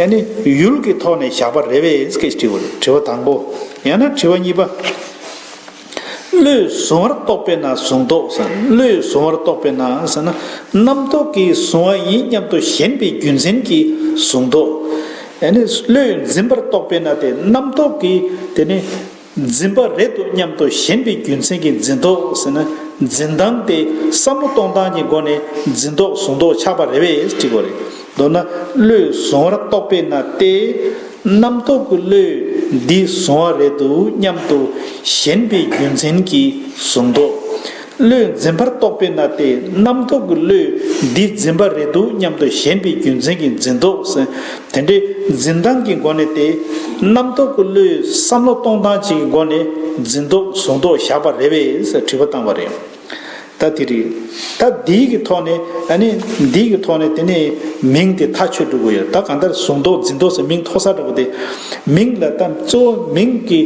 ཨ་ནི་ཡུལ་གྱི་ཐོག་ནས་བཞག་པ་རེད་པས་སྐད་ཅིག་དྲི་བ་རེད། དྲི་བ་དང་པོ། ཡང་ན་དྲི་བ་གཉིས་པ། བློས་གཟུང་བར་རྟོག་པས་ན་གཟུང་རྟོག་ཟེར། བློས་གཟུང་བར་རྟོག་པས་ན་ཟེར་ན། རྣམ་རྟོག་གིས་གཟུང་བ་ཡིན་སྙམ་དུ་ཞེན་པའི་རྒྱུ་མཚན་གྱིས་གཟུང་རྟོག་ཨ་ནི་བློས་འཛིན་པར་རྟོག་པས་ན་སྟེ། རྣམ་རྟོག་གིས་དེ་ནི་འཛིན་པ་རེད་འདུག་སྙམ་དུ་ཞེན་པའི་རྒྱུ་མཚན་གྱིས་འཛིན་རྟོག་ཟེར་ན། འཛིན་སྟངས་དེ་བསམ་བློ་གཏོང་སྟངས་ཀྱི་སྒོ་ནས་འཛིན་རྟོག་གཟུང་རྟོག་ཆགས་པ་རེད་པས་དྲི་དགོས་རེད། མདོར་ན་བློས་གཟུང་བར་རྟོག་པས་ན་སྟེ། རྣམ་རྟོག་གི་བློས་འདི་གཟུང་བ་རེད་འདུག་སྙམ་དུ་ཞེན་པའི་རྒྱུ་མཚན་གྱིས་གཟུང་རྟོག་བློས་འཛིན་པར་རྟོག་པས་ན་སྟེ། རྣམ་རྟོག་གི་བློས་འདི་འཛིན་པ་རེད་འདུག་སྙམ་དུ་ཞེན་པའི་རྒྱུ་མཚན་གྱིས་འཛིན་རྟོག་ཟེར། དེ་འདྲའི་འཛིན་སྟངས་ཀྱི་སྒོ་ནས་ཏེ། རྣམ་རྟོག་གི་བློས་བསམ་བློ་གཏོང་སྟངས་ཅིག་གི་སྒོ་ནས་འཛིན་རྟོག་གཟུང་རྟོག་བཞག་པ་རེད་པས་ཟེར་དྲི་བ་བཏང་བ་རེད། ད་དེ་རེད། ད་འདིའི་གི་ཐོག་ནས་ཨ་ནི་འདིའི་གི་ཐོག་ནས་དེ་ནས་མིང་དེ་ཐག་ཆོད་འགྲོ་གི་ཡོད། ད་གང་ལྟར་གཟུང་རྟོག་འཛིན་རྟོག་ཟེར་མིང་ཐོགས་ས་འདྲ་བོ་དེ། མིང་ལ་ད་གཙོ་བོ་མིང་གི་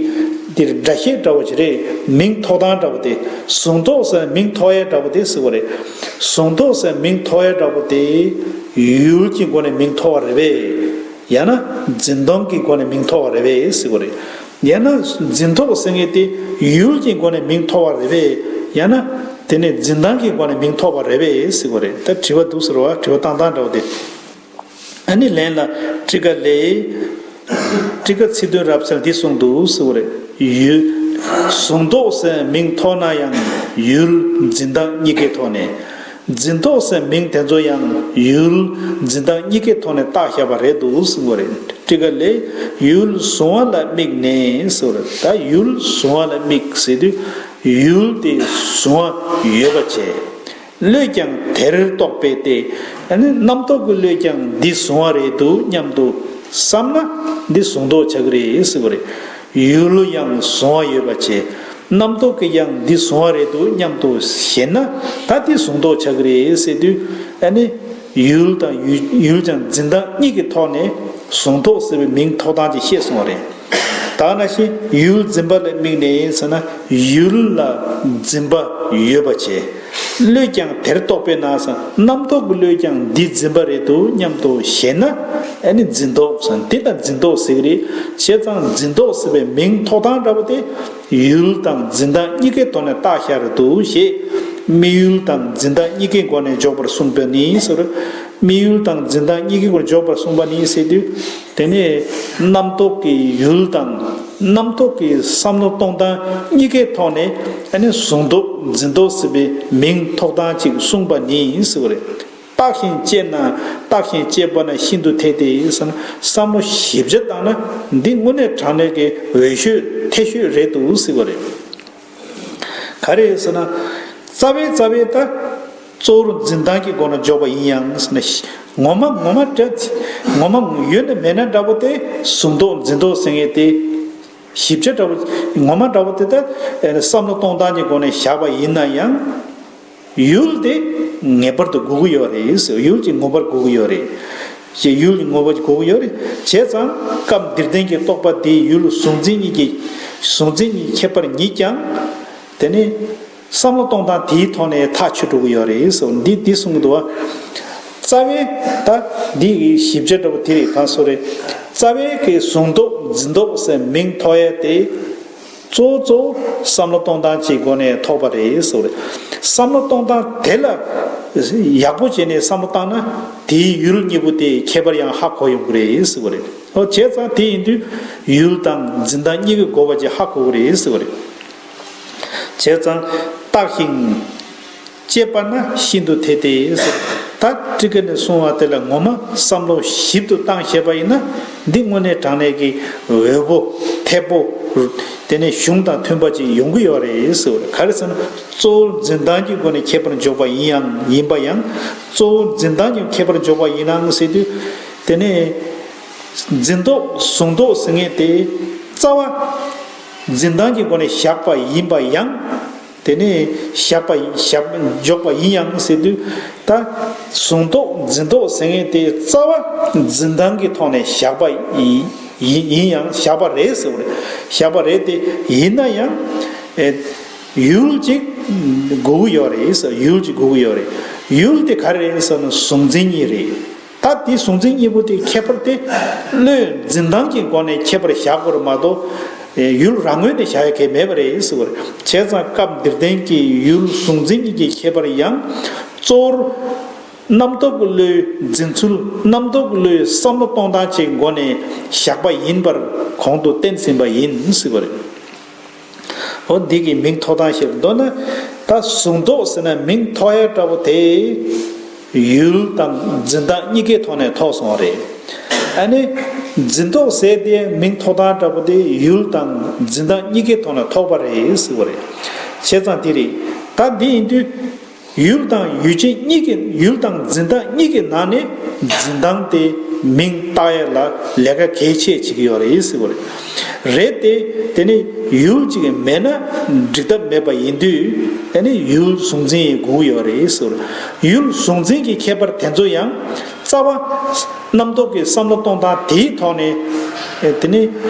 དེར་སྒྲ་བཤད་འདྲ་བོ་ཅིག་རེད། མིང་ཐོགས་སྟངས་འདྲ་བོ་དེ། གཟུང་རྟོག་ཟེར་མིང་ཐོགས་ཡས་འདྲ་བོ་དེ་ཟེར་བ་རེད། གཟུང་རྟོག་ཟེར་མིང་ཐོགས་ཡས་འདྲ་བོ་དེ། ཡུལ་གྱི་སྒོ་ནས་མིང་ཐོགས་པ་རེད་པས། ཡང་ན་འཛིན་སྟངས་ཀྱི་སྒོ་ནས་མིང་ཐོགས་པ་རེད་པས་ཟེར་བ་རེད། ཡང་ན་འཛིན་རྟོག་ཟེར་མཁན་དེ་ཡུལ་གྱི་སྒོ་ནས་མིང་ཐོགས་པ་རེད་པས། ཡང་ན་དེ་ནས་འཛིན་སྟངས་ཀྱི་སྒོ་ནས་མིང་ཐོགས་པ་རེད་པས་ཟེར་བ་རེད། ད་དྲི་བ་འདུག་ཟེར་བ། དྲི་བ་བཏང་སྟངས་འདྲ་བོ་དེ། ཨ་ནི་ལན་ལ། ཊཱི་ཀ་ལས། ཊཱི་ཀ་ཚིག་དོན་རབ་གསལ་འདི་གསུངས་འདུག་ཟེར་བ་རེད། ཡུལ། གཟུང་རྟོག་ཟེར་མིང་ཐོགས་ན་ཡང་ཡུལ་འཛིན་སྟངས་གཉིས་ཀའི་ཐོག་ནས། འཛིན་རྟོག་ཟེར་མིང་དེ་ཚོ་ཡང་ཡུལ་འཛིན་སྟངས་གཉིས་ཀའི་ཐོག་ནས་བཏགས་བཞག་པ་རེད་འདུག་གསུངས་པ་རེད། ཊཱི་ཀ་ལས། ཡུལ་གཟུང་བ་ལ་དམིགས་ནས་ཟེར་བ་རེད། ད་ཡུལ་གཟུང་བ་ལ་དམིགས་ཟེར་དུས། ཡུལ་དེ་གཟུང་བ་ཡོད་པ་བྱས། བློས་ཀྱང་དེར་རྟོག་པས་ཏེ། ཨ་ནི་རྣམ་རྟོག་གི་བློས་ཀྱང་འདི་གཟུང་བ་རེད་འདུག་སྙམ་དུ་བསམ་ན་འདི་གཟུང་རྟོག་ཆགས་ཀྱི་རེད་ཟེར་བ་རེད། ཡུལ་ཡང་གཟུང་བ་ཡོད་པ་བྱས། རྣམ་རྟོག་གིས་ཡང་འདི་གཟུང་བ་རེད་འདུག་སྙམ་དུ་ཞེན་ན། ད་འདི་གཟུང་རྟོག་ཆགས་ཀྱི་རེད་ཟེར་དུས། ཨ་ནི་ཡུལ་དང་ཡུལ་ཡུལ་ཀྱང་འཛིན་སྟངས་གཉིས་ཀྱི་ཐོག་ནས་གཟུང་རྟོག་ཟེར་བའི་མིང་ཐོགས་སྟངས་ཅིག་བཤད་སོང་བ་རེད། ད་ནང་བཞིན་ཡུལ་འཛིན་པ་ལ་དམིགས་ནས་ཟེར་ན། ཡུལ་ལ་འཛིན་པ་ཡོད་པ་བྱས། བློས་ཀྱང་དེར་རྟོག་པས་ན་ཟེར། རྣམ་རྟོག་གི་བློས་ཀྱང་འདི་འཛིན་པ་རེད་འདུག་སྙམ་དུ་ཞེན་ན། ཨ་ནི་འཛིན་རྟོག་ཟེར། འདི་ལ་འཛིན་རྟོག་ཟེར་གྱི་རེད། བྱས་ཙང་འཛིན་རྟོག་ཟེར་བའི་མིང་ཐོགས་སྟངས་འདྲ་བོ་དེ། ཡུལ་དང་འཛིན་སྟངས་གཉིས་ཀའི་ཐོག་ནས་བཏགས་བཞག་རེད་འདུག་ཞེས། དམིགས་ཡུལ་དང་འཛིན་སྟངས་གཉིས་ཀའི་སྒོ་ནས་འཇོག་པར་གསུངས་པ་ནི་ཟེར། དམིགས་ཡུལ་དང་འཛིན་སྟངས་གཉིས་ཀའི་སྒོ་ནས་འཇོག་པར་གསུངས་པ་ནི་ཟེར་དུས། དེ་ནས་རྣམ་རྟོག་གི་ཡུལ་དང་། རྣམ་རྟོག་གི་བསམ་བློ་གཏོང་སྟངས་གཉིས་ཀའི་ཐོག་ནས། ཨ་ནི་གཟུང་རྟོག་འཛིན་རྟོག་ཟེར་བའི་མིང་ཐོགས་སྟངས་ཅིག་གསུངས་པ་ནི་ཟེར་བ་རེད། བརྟགས་ཤིང་དཔྱད་ན། བརྟགས་ཤིང་དཔྱད་པ་ན་ཤིན་ཏུ་འཐད་དེ་ཟེར་ན། བསམ་བློ་ཞིབ་ཆ་བཏང་ན་འདི་དངོས་གནས་དྲང་གནས་ཀྱི་འོས་ཤོས་འཐད་ཤོས་རེད་འདུག་ཟེར་བ་རེད། ག་རེ་ཟེར་ན། རྩ་བའི་རྩ་བའི་ད། གཙོ་བོར་འཛིན་སྟངས་ཀྱི་སྒོ་ནས་འཇོག་པ་ཡིན་ཡང་ཟེར་ན། ངོ་མ་ངོ་མ་འདྲ། ངོ་མ་ཡོད་ན་མེད་ན་འདྲ་པོ་དེ་གཟུང་རྟོག་འཛིན་རྟོག་ཟེར་མཁན་དེ། ཞིབ་ཆ་འདྲ་བོ་ངོ་མ་འདྲ་བོ་དེ་ལྟར་བསམ་བློ་གཏོང་སྟངས་ཀྱི་སྒོ་ནས་བཞག་པ་ཡིན་ན་ཡང་། ཡུལ་དེ་ངེས་པར་དུ་དགོས་ཀྱི་ཡོད་རེད་ཟེར། ཡུལ་གྱི་ངོ་བོར་དགོས་ཀྱི་ཡོད་རེད། ཞེས་ཡུལ་གྱི་ངོ་བོ་དགོས་ཀྱི་ཡོད་རེད། བྱས་ཙང་སྐབས་འདིར་བསྟན་གྱི་རྟོག་པ་དེའི་ཡུལ་གཟུང་འཛིན་གཉིས་ཀྱི་གཟུང་འཛིན་གཉིས་ཁྱད་པར་ཉིད་ཀྱང་། དེ་ནི་བསམ་བློ་གཏོང་སྟངས་དེའི་ཐོག་ནས་ཐག་ཆོད་འགྲོ་གི་ཡོད་རེད་ཟེར། འདི་འདི་གསུང་གི་འདུག་བ། རྩ་བའི་ད་འདི་གི་ཞིབ་ཆ་འདྲ་བོ་དེ་རེད། གང་སོ་རེད། རྩ་བའི་གི་གཟུང་རྟོག་འཛིན་རྟོག་ཟེར་མིང་ཐོགས་ཡ་དེ། གཙོ་བོ་གཙོ་བོ་བསམ་བློ་གཏོང་སྟངས་ཀྱི་སྒོ་ནས་ཐོགས་པ་རེད་ཟེར་བ་རེད། བསམ་བློ་གཏོང་སྟངས་དེ་ལ་ཡག་པོ་བྱས་ནས་བསམ་བློ་བཏང་ན། དེའི་ཡུལ་གཉིས་པོ་དེ་ཁྱད་པར་ཡང་ཧ་གོ་ཡོང་གི་རེད་ཟེར་བ་རེད། ཨོ་བྱས་ཙང་དེ་ཡིན་དུས་ཡུལ་དང་འཛིན་སྟངས་གཉིས་ཀྱི་དགོས་པ་ཅིག་ཧ་གོ་གི་རེད་ཟེར་བ་རེད། བྱས་ཙང་བརྟགས་ཤིང་དཔྱད་པ་ན་ཤིན་ཏུ་འཐད་དེ་ཟེར། ད་ཊཱི་ཀ་ནས་གསུངས་པ་དེ་ལ་ངོ་མ་བསམ་བློ་ཞིབ་ཏུ་བཏང་ཤེས་པ་ཡིན་ན། འདི་དངོས་གནས་དྲང་གནས་ཀྱི་འོས་པོ་འཐད་པོ། དེ་ནས་གཞུང་དང་མཐུན་པ་ཅིག་ཡོང་གི་ཡོད་རེད་ཟེར་བ་རེད། ག་རེ་ཟེར་ན་གཙོ་བོ་འཛིན་སྟངས་ཀྱི་སྒོ་ནས་ཁྱད་པར་འཇོག་པ་ཡིན་ཡང་ཡིན་པ་ཡང་། གཙོ་བོ་འཛིན་སྟངས་ཀྱི་ཁྱད་པར་འཇོག་པ་ཡིན་ནའང་ཟེར་དུས། དེ་ནས་འཛིན་རྟོག་གཟུང་རྟོག་ཟེར་མཁན་དེ་རྩ་བ་འཛིན་སྟངས་ཀྱི་སྒོ་ནས་བཞག་པ་ཡིན་པ་ཡང་། དེ་ནས་བཞག་པ་བཞག་འཇོག་པ་ཡིན་ཡང་ཟེར་དུས། ད་གཟུང་རྟོག་འཛིན་རྟོག་ཟེར་མཁན་དེ་རྩ་བ་འཛིན་སྟངས་ཀྱི་ཐོག་ནས་བཞག་པ་ཡིན་ཡིན་ཡང་བཞག་པ་རེད་ཟེར་བ་རེད། བཞག་པ་རེད་དེ། ཡིན་ན་ཡང་ཨེ་ཡུལ་གཅིག་དགོས་ཀྱི་ཡོད་རེད་ཟེར། ཡུལ་གཅིག་དགོས་ཀྱི་ཡོད་རེད། ཡུལ་དེ་ག་རེ་རེད་ཟེར་ན་གཟུང་འཛིན་གཉིས་རེད། ད་དེ་གཟུང་འཛིན་གཉིས་པོ་དེ་ཁྱད་པར་དེ་བློའི་འཛིན་སྟངས་ཀྱི་སྒོ་ནས་ཁྱད་པར་བཞག་དགོས་རེད་མ་གཏོགས། ཡུལ་རང་ངོས་ནས་བཞག་ཡ་གང་ཡང་མེད་པ་རེད་ཟེར་བ་རེད། བྱས་ཙང་སྐབས་འདིར་བསྟན་གྱི་ཡུལ་གཟུང་འཛིན་གཉིས་ཀྱི་ཁྱད་པར་ཡང་གཙོ་བོར་རྣམ་རྟོག་གི་བློའི་འཛིན་ཚུལ། རྣམ་རྟོག་གི་བློའི་བསམ་བློ་གཏོང་སྟངས་ཀྱི་སྒོ་ནས་བཞག་པ་ཡིན་པར་གོང་དུ་བསྟན་ཟིན་པ་ཡིན་ཟེར་བ་རེད། འོ་འདི་གི་མིང་ཐོགས་སྟངས་ཞེས་མདོར་ན། ད་གཟུང་རྟོག་ཟེར་ན་མིང་ཐོགས་ཡ་འདྲ་པོ་དེ། ཡུལ་དང་འཛིན་སྟངས་གཉིས་ཀའི་ཐོག་ནས་ཐོགས་སོང་བ་རེད། ཨ་ནི། འཛིན་རྟོག་ཟེར་དེ་མིང་ཐོགས་སྟངས་འདྲ་པོ་དེ་ཡུལ་དང་འཛིན་སྟངས་གཉིས་ཀའི་ཐོག་ནས་ཐོགས་པ་རེད་ཟེར་བ་རེད། བྱས་ཙང་དེ་རེད། ད་འདི་ཡིན་དུས། ཡུལ་དང་ཡུལ་ཅན་གཉིས་ཀྱི། ཡུལ་དང་འཛིན་སྟངས་གཉིས་ཀྱི་ནང་ནས་འཛིན་སྟངས་དེ་མིང་བཏགས་ཡ་ལ་ལས་ཀ་གལ་ཆེ་བྱེད་ཀྱི་ཡོད་རེད་ཟེར་བ་རེད། རེད་དེ། དེ་ནི་ཡུལ་གཅིག་མེད་ན་འགྲིག་ཐབས་མེད་པ་ཡིན་དུས། དེ་ནི་ཡུལ་གཟུང་འཛིན་ཡིན་དགོས་ཀྱི་ཡོད་རེད་ཟེར་བ་རེད། ཡུལ་གཟུང་འཛིན་གྱི་ཁྱད་པར་དེ་ཚོ་ཡང་རྩ་བ་རྣམ་རྟོག་གི་བསམ་བློ་གཏོང་སྟངས་དེའི་ཐོག་ནས། དེ་ནི་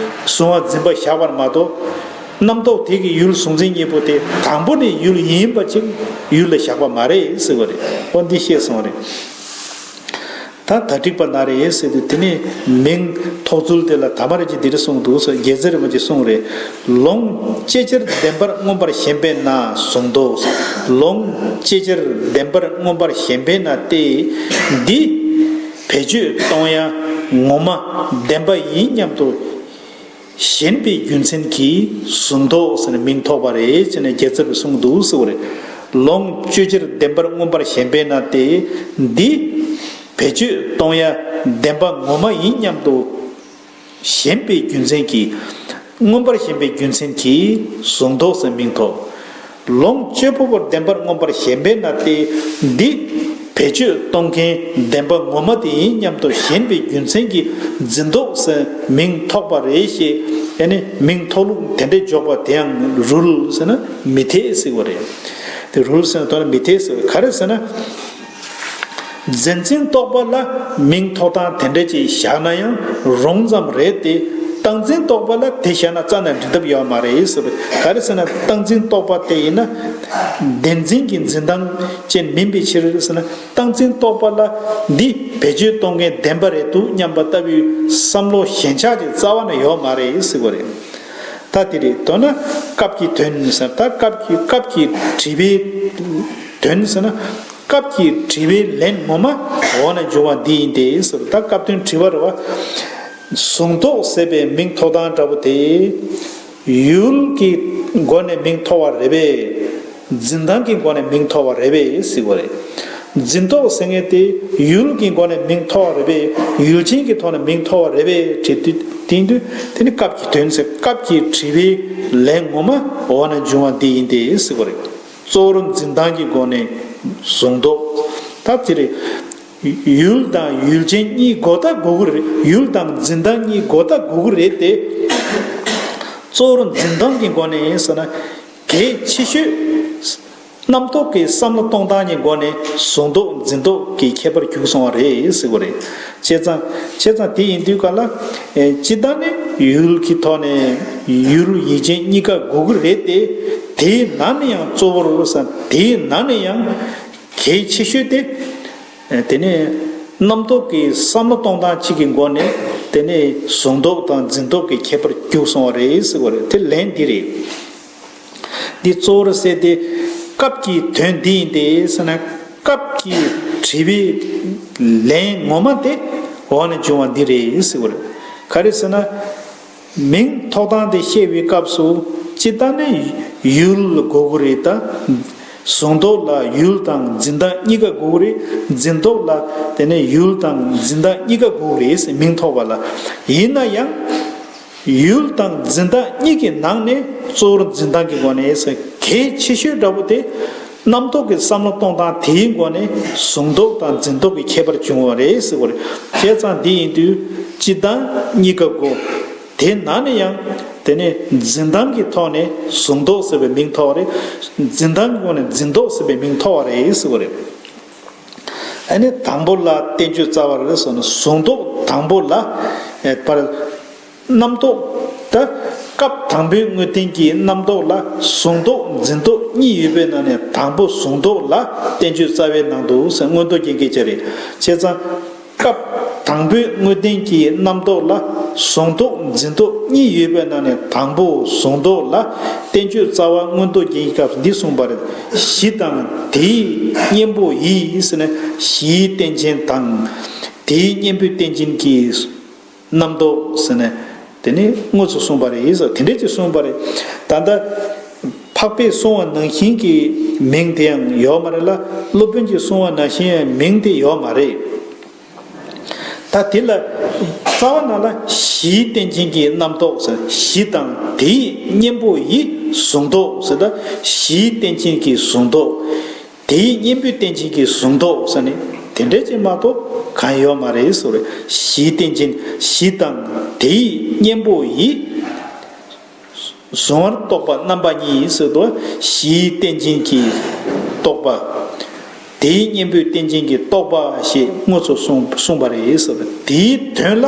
གཟུང་བ་འཛིན་པ་བཞག་པར་མ་གཏོགས། རྣམ་རྟོག་དེ་གི་ཡུལ་གཟུང་འཛིན་གཉིས་པོ་དེ་དང་པོ་ནས་ཡུལ་ཡིན་པ་ཅིག་ཡུལ་ལ་བཞག་པ་མ་རེད་ཟེར་བ་རེད། འོ་འདི་ཤེས་སོང་རེད། ད་ད་འགྲིག་པ་ན་རེད་ཟེར་དུས། དེ་ནས་མིང་ཐོགས་ཚུལ་དེ་ལ་ད་མ་རེད་ཅིག་འདི་རེད་གསུངས་འདུག་ཟེར། རྒྱལ་སྲས་རིན་པོ་ཆེས་གསུངས་རེད། ལོངས་སྤྱོད་ཕྱིར་བདེན་པར་མངོན་པར་ཞེན་པས་ན་གཟུང་རྟོག། ལོངས་སྤྱོད་ཕྱིར་བདེན་པར་མངོན་པར་ཞེན་པས་ན་སྟེ། འདི་བེད་སྤྱོད་གཏོང་ཡ་ངོ་མ་བདེན་པ་ཡིན་སྙམ་དུ། ཞེན་པའི་རྒྱུ་མཚན་གྱིས་གཟུང་རྟོག་ཟེར་ནས་མིང་ཐོགས་པ་རེད་ཅེས་ནས་རྒྱལ་ཚབ་ཀྱིས་གསུངས་འདུག་ཟེར་བ་རེད། ལོངས་སྤྱོད་ཕྱིར་བདེན་པར་མངོན་པར་ཞེན་པས་ན་སྟེ། འདི་བེད་སྤྱོད་གཏོང་ཡ་བདེན་པ་ངོ་མ་ཡིན་སྙམ་དུ་ཞེན་པའི་རྒྱུ་མཚན་གྱིས། མངོན་པར་ཞེན་པའི་རྒྱུ་མཚན་གྱིས་གཟུང་རྟོག་ཟེར་མིང་ཐོགས། ལོངས་སྤྱོད་པ་པོར་བདེན་པར་མངོན་པར་ཞེན་པས་ན་སྟེ། འདི་བེད་སྤྱོད་གཏོང་མཁན་བདེན་པ་ངོ་མ་དེ་ཡིན་སྙམ་དུ་ཞེན་པའི་རྒྱུ་མཚན་གྱིས་འཛིན་རྟོག་ཟེར་མིང་ཐོགས་པ་རེད་ཞེས། ཨ་ནི་མིང་ཐོགས་ལུགས་དེ་འདྲ་འཇོག་པ་དེའང་རུལ་ཟེར་ན་མི་འཐད་ཟེར་བ་རེད། དེ་རུལ་ཟེར་ན་དོན་ལ་མི་འཐད་ཟེར་བ་ག་རེ་ཟེར་ན། རྫས་འཛིན་རྟོག་པ་ལ་མིང་ཐོགས་སྟངས་དེ་འདྲ་ཅིག་བཞག་ན་ཡང་རུང་ཙམ་རེད་དེ། རྟག་འཛིན་རྟོག་པ་ལ་དེ་བཞག་ན་རྩ་ནས་འགྲིག་ཐབས་ཡོད་མ་རེད་ཟེར་བས། ག་རེ་ཟེར་ན་རྟག་འཛིན་རྟོག་པ་དེ་ཡིན་ན་བདེན་འཛིན་གྱི་འཛིན་སྟངས་ཅན་མིན་པའི་ཕྱིར་ཟེར་ན། རྟག་འཛིན་རྟོག་པ་ལ་འདི་བེད་སྤྱོད་གཏོང་མཁན་བདེན་པ་རེད་འདུག་སྙམ་པ་ལྟ་བུའི་བསམ་བློ་ཞེན་ཆགས་ཀྱི་རྩ་བ་ནས་ཡོད་མ་རེད་ཟེར་བ་རེད། ད་དེ་རེད། མདོར་ན་སྐབས་ཀྱི་དོན་ཟེར། ད་སྐབས་ཀྱི་སྐབས་ཀྱི་དྲི་བའི་དོན་ཟེར་ན། སྐབས་ཀྱི་དྲི་བའི་ལན་ངོ་མ་འོག་ན་འབྱུང་བ་འདི་ཡིན་ཏེ་ཟེར། ད་སྐབས་དོན་དྲི་བ་རེད་བ། གཟུང་རྟོག་ཟེར་བའི་མིང་ཐོགས་སྟངས་འདྲ་པོ་དེ། ཡུལ་གྱི་སྒོ་ནས་མིང་ཐོགས་པ་རེད་པས། འཛིན་སྟངས་ཀྱི་སྒོ་ནས་མིང་ཐོགས་པ་རེད་པས་ཟེར་བ་རེད། འཛིན་རྟོག་ཟེར་མཁན་དེ་ཡུལ་གྱི་སྒོ་ནས་མིང་ཐོགས་པ་རེད་པས། ཡུལ་ཅན་གྱི་ཐོག་ནས་མིང་ཐོགས་པ་རེད་པས་དྲི་དུས་དེ་ནི་སྐབས་ཀྱི་དོན་ཟེར། སྐབས་ཀྱི་དྲི་བའི་ལན་ངོ་མ་འོག་ན་འབྱུང་བ་འདི་ཡིན་ཏེ་ཟེར་བ་རེད། གཙོ་བོར་འཛིན་སྟངས་ཀྱི་སྒོ་ནས་གཟུང་རྟོག་ད་དེ་རེད། ཡུལ་དང་ཡུལ་ཅན་གཉིས་དགོས་ད་དགོས་ཀྱི་རེད། ཡུལ་དང་འཛིན་སྟངས་གཉིས་དགོས་ད་དགོས་ཀྱི་རེད་དེ། གཙོ་བོར་འཛིན་སྟངས་ཀྱི་སྒོ་ནས་ཟེར་ན། གལ་ཆེ་ཤོས་རྣམ་རྟོག་གི་བསམ་བློ་གཏོང་སྟངས་ཀྱི་སྒོ་ནས་གཟུང་རྟོག་འཛིན་རྟོག་གི་ཁྱད་པར་གྱུར་སོང་བ་རེད་ཟེར་བ་རེད། བྱས་ཙང་བྱས་ཙང་དེ་ཡིན་དུས་ག་ལ། ཨེ་སྤྱིར་བཏང་ནས་ཡུལ་གྱི་ཐོག་ནས་ཡུལ་ཡུལ་ཅན་གཉིས་ཀ་དགོས་ཀྱི་རེད་དེ། དེའི་ནང་ནས་ཡང་གཙོ་བོར་ཟེར། དེའི་ནང་ནས་ཡང་གལ་ཆེ་ཤོས་དེ། དེ་ནས་རྣམ་རྟོག་གི་བསམ་བློ་གཏོང་སྟངས་གཅིག་གི་སྒོ་ནས། དེ་ནས་གཟུང་རྟོག་དང་འཛིན་རྟོག་གི་ཁྱད་པར་གྱུར་སོང་བ་རེད་ཟེར་བ་རེད། དེ་ལན་འདི་རེད། འདི་གཙོ་བོར་ཟེར་ཏེ། སྐབས་ཀྱི་དོན་འདི་ཡིན་ཏེ་ཟེར་ན། སྐབས་ཀྱི་དྲི་བའི་ལན་ངོ་མ་དེ་འོག་ནས་བྱུང་བ་འདི་རེད་ཟེར་བ་རེད། ག་རེ་ཟེར་ན། མིང་ཐོགས་སྟངས་དེ་བཤད་པའི་སྐབས་སུ་སྤྱིར་བཏང་ནས་ཡུལ་དགོས་ཀྱི་རེད་ད། གཟུང་རྟོག་ལ་ཡུལ་དང་འཛིན་སྟངས་གཉིས་ཀ་དགོས་ཀྱི་རེད། འཛིན་རྟོག་ལ་དེ་ནས་ཡུལ་དང་འཛིན་སྟངས་གཉིས་ཀ་དགོས་ཀྱི་རེད་ཟེར། མིང་ཐོགས་པ་ལ། ཡིན་ན་ཡང་ཡུལ་དང་འཛིན་སྟངས་གཉིས་ཀྱི་ནང་ནས་གཙོ་བོར་འཛིན་སྟངས་ཀྱི་སྒོ་ནས་ཟེར། གལ་ཆེ་ཤོས་འདྲ་པོ་དེ་རྣམ་རྟོག་གི་བསམ་བློ་གཏོང་སྟངས་དེའི་སྒོ་ནས་གཟུང་རྟོག་དང་འཛིན་རྟོག་གི་ཁྱད་པར་བྱུང་བ་རེད་ཟེར་བ་རེད། བྱས་ཙང་འདི་ཡིན་དུས་སྤྱིར་བཏང་གཉིས་ཀ་དགོས། དེ་ནང་ནས་ཡང་དེ་ནས་འཛིན་སྟངས་ཀྱི་ཐོག་ནས་གཟུང་རྟོག་ཟེར་བའི་མིང་ཐོགས་རེད། འཛིན་སྟངས་ཀྱི་སྒོ་ནས་འཛིན་རྟོག་ཟེར་བའི་མིང་ཐོགས་པ་རེད་ཟེར་བ་རེད། ཨ་ནི་དང་པོ་ལ་བསྟན་བཅོས་རྩ་བ་རེད་ཟེར་ན། གཟུང་རྟོག་དང་པོ་ལ་ཨེ་པར་རྣམ་རྟོག་ད་སྐབས་དང་པོའི་དངོས་བསྟན་གྱི་རྣམ་རྟོག་ལ་གཟུང་རྟོག་འཛིན་རྟོག་གཉིས་ཡོད་པའི་ནང་ནས་དང་པོ་གཟུང་རྟོག་ལ་བསྟན་བཅོས་རྩ་བའི་ནང་དུ་ཟེར། མངོན་རྟོགས་རྒྱན་གྱིས་སྦྱར་རེད། བྱས་ཙང་། སྐབས་དང་པོའི་དངོས་བསྟན་གྱི་རྣམ་རྟོག་ལ་གཟུང་རྟོག་འཛིན་རྟོག་གཉིས་ཡོད་པའི་ནང་ནས་དང་པོ་གཟུང་རྟོག་ལ་བསྟན་བཅོས་རྩ་བ་མངོན་རྟོགས་རྒྱན་གྱི་སྐབས་སུ་འདི་གསུངས་པ་རེད། གཞི་དང་དེའི་གཉེན་པོ་ཡི་ཟེར་ནས། གཞིའི་རྟེན་ཅན་དང་དེའི་གཉེན་པོའི་རྟེན་ཅན་གྱི་རྣམ་རྟོག་ཟེར་ནས་དེ་ནི་དངོས་སུ་གསུངས་པ་རེད་ཟེར། དེ་འདྲས་ཅིག་གསུངས་པ་རེད། ད་ལྟ་འཕགས་པས་གསུངས་པ་ནང་བཞིན་གྱི་མིང་དེ་ཡང་ཡོད་མ་རེད་ལ། སློབ་དཔོན་གྱིས་གསུངས་པ་ནང་བཞིན་ཡང་མིང་དེ་ཡོད་མ་རེད། ད་དེ་ལ་རྩ་བ་ནང་ལ་གཞིའི་རྟེན་ཅན་གྱི་རྣམ་རྟོག་ཟེར། གཞི་དང་དེའི་གཉེན་པོ་ཡི་གཟུང་རྟོག་ཟེར། ད་གཞིའི་རྟེན་ཅན་གྱི་གཟུང་རྟོག་དེའི་གཉེན་པོའི་རྟེན་ཅན་གྱི་གཟུང་རྟོག་ཟེར་ནས་དེ་འདྲ་ཅིག་མ་གཏོགས་གང་ཡོད་མ་རེད་ཟེར་བ་རེད། གཞིའི་རྟེན་ཅན། གཞི་དང་དེའི་གཉེན་པོ་ཡི། གཟུང་བར་རྟོག་པ་རྣམ་པ་གཉིས་ཟེར་དུས། གཞིའི་རྟེན་ཅན་གྱི་རྟོག་པ། དེའི་གཉེན་པོའི་རྟེན་ཅན་གྱི་རྟོག་པ་ཞེས་དངོས་སུ་གསུངས་གསུངས་པ་རེད་ཟེར། དེའི་དོན་ལ་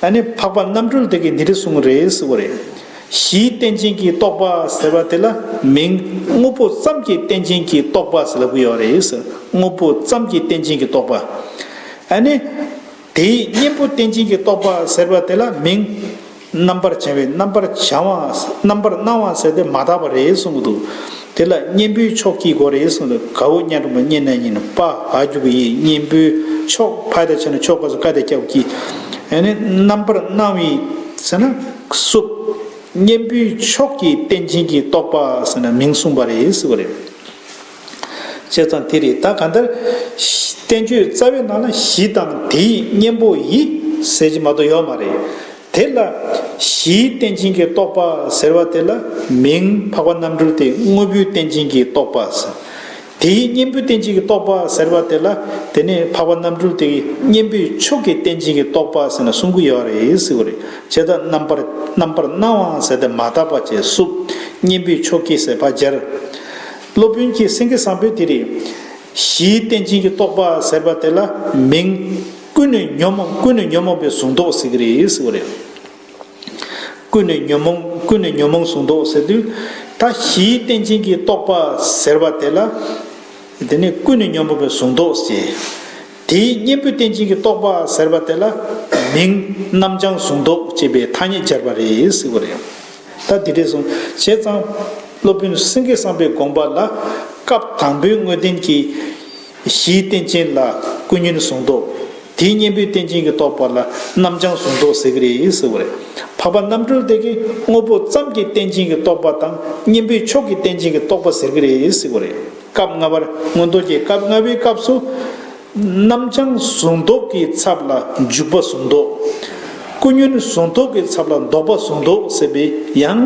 ཨ་ནི་འཕགས་པ་རྣམ་གྲོལ་དེ་གིས་འདི་འདྲ་གསུངས་རེད་ཟེར་བ་རེད། གཞིའི་རྟེན་ཅན་གྱི་རྟོག་པ་ཟེར་བ་དེ་ལ་མིང་དངོས་པོ་ཙམ་གྱི་རྟེན་ཅན་གྱི་རྟོག་པ་ཟེར་ལབ་ཀྱི་ཡོད་རེད་ཟེར། དངོས་པོ་ཙམ་གྱི་རྟེན་ཅན་གྱི་རྟོག་པ། ཨ་ནི། དེའི་གཉེན་པོ་རྟེན་ཅན་གྱི་རྟོག་པ་ཟེར་བ་དེ་ལ་མིང་། རྣམ་པར་བྱང་བའི་རྣམ་པར་བྱང་བ། རྣམ་པར་སྣང་བ་ཟེར་དེ་མ་དག་པ་རེད་གསུང་གི་འདུག་དེ་ལ་གཉེན་པོའི་ཕྱོགས་ཀྱི་སྒོ་རེད་གསུངས་འདུག་ག་འོག་གཉའ་སྒྲོན་པ་གཉན་ན་གཉིས་ན་པ་འ་འགྱུར་གྱི་ཡི། གཉེན་པོའི་ཕྱོགས། ཕ་ཡ་བཏགས་ཕྱ་ན་ཕྱོ་ག་ས་ཀ་ཏ་སྐྱ་འོག་གི། ཨ་ནི་རྣམ་པར་སྣང་བའི་ཟེར་ན་སུབ། གཉེན་པོའི་ཕྱོགས་ཀྱི་རྟེན་ཅན་གྱི་རྟོག་པ་ཟེར་ན་མིང་གསུངས་པ་རེད་ཟེར་བ་རེད། བྱས་ཙང་དེ་རེད། ད་གང་ལྟར་བསྟན་བཅོས་རྩ་བའི་ནང་ལ་གཞི་དང་དེའི་གཉེན་པོ་ཡི་ཟེར་གྱི་མ་གཏོགས་ཡོད་མ་རེད། དེ་ལ་གཞིའི་རྟེན་ཅན་གྱི་རྟོག་པ་ཟེར་བ་དེ་ལ་མིང་འཕགས་པ་རྣམ་གྲོལ་དེ་དངོས་པོའི་རྟེན་ཅན་གྱི་རྟོག་པ་ཟེར། དེའི་གཉེན་པོའི་རྟེན་ཅན་གྱི་རྟོག་པ་ཟེར་བ་དེ་ལ་དེ་ནི་འཕགས་པ་རྣམ་གྲོལ་དེ་གི་གཉེན་པོའི་ཕྱོགས་ཀྱི་རྟེན་ཅན་གྱི་རྟོག་པ་ཟེར་ན་གསུང་གི་ཡོད་རེད་ཟེར་བ་རེད། བྱས་ཙང་རྣམ་པར་རྣམ་པར་སྣང་བ་ཟེར་དེ་མ་དག་པ་བྱས་སུབ། གཉེན་པོའི་ཕྱོགས་ཀྱི་ཟེར་ཕར་སྦྱར། སློབ་དཔོན་གྱིས་སེང་གེ་བཟང་པོས་དེ་རེད། གཞིའི་རྟེན་ཅན་གྱི་རྟོག་པ་ཟེར་བ་དེ་ལ་མིང་ཀུན་ནས་ཉོན་མོངས། ཀུན་ནས་ཉོན་མོངས་པའི་གཟུང་རྟོག་ཟེར་གྱི་རེད་ཟེར་བ་རེད། ཀུན་ནས་ཉོན་མོངས། ཀུན་ནས་ཉོན་མོངས་གཟུང་རྟོག་ཟེར་དུས། ད་གཞིའི་རྟེན་ཅན་གྱི་རྟོག་པ་ཟེར་བ་དེ་ལ། དེ་ནི་ཀུན་ནས་ཉོན་མོངས་པའི་གཟུང་རྟོག་ཟེར། དེའི་གཉེན་པོའི་རྟེན་ཅན་གྱི་རྟོག་པ་ཟེར་བ་དེ་ལ་མིང་རྣམ་བྱང་གཟུང་རྟོག་ཅེས་པའི་ཐ་སྙད་སྦྱར་བ་རེད་ཟེར་བ་རེད། ད་འདི་འདྲས་སོང་བྱས་ཙང་། སློབ་དཔོན་སེང་གེ་བཟང་པོའི་དགོངས་པ་ལ་སྐབས་དང་པོའི་དངོས་བསྟན་གྱི་གཞིའི་རྟེན་ཅན་ལ་ཀུན་ཉོན་གཟུང་རྟོག་དེའི་གཉེན་པོའི་རྟེན་ཅན་གྱི་རྟོག་པ་ལ་རྣམ་བྱང་གཟུང་རྟོག་ཟེར་གྱི་རེད་ཟེར་བ་རེད། འཕགས་པ་རྣམ་གྲོལ་དེ་གིས་དངོས་པོ་ཙམ་གྱི་རྟེན་ཅན་གྱི་རྟོག་པ་དང་གཉེན་པོའི་ཕྱོགས་ཀྱི་རྟེན་ཅན་གྱི་རྟོག་པ་ཟེར་གྱི་རེད་ཟེར་བ་རེད། སྐབས་ལྔ་པར་མངོན་རྟོགས་ཀྱི་སྐབས་ལྔ་པའི་སྐབས་སུ། རྣམ་བྱང་གཟུང་རྟོག་གི་ཚབ་ལ་འཇུག་པ་གཟུང་རྟོག་ཀུན་ཉོན་གཟུང་རྟོག་གི་ཚབ་ལ་ལྡོག་པ་གཟུང་རྟོག་ཟེར་བའི་ཡང་།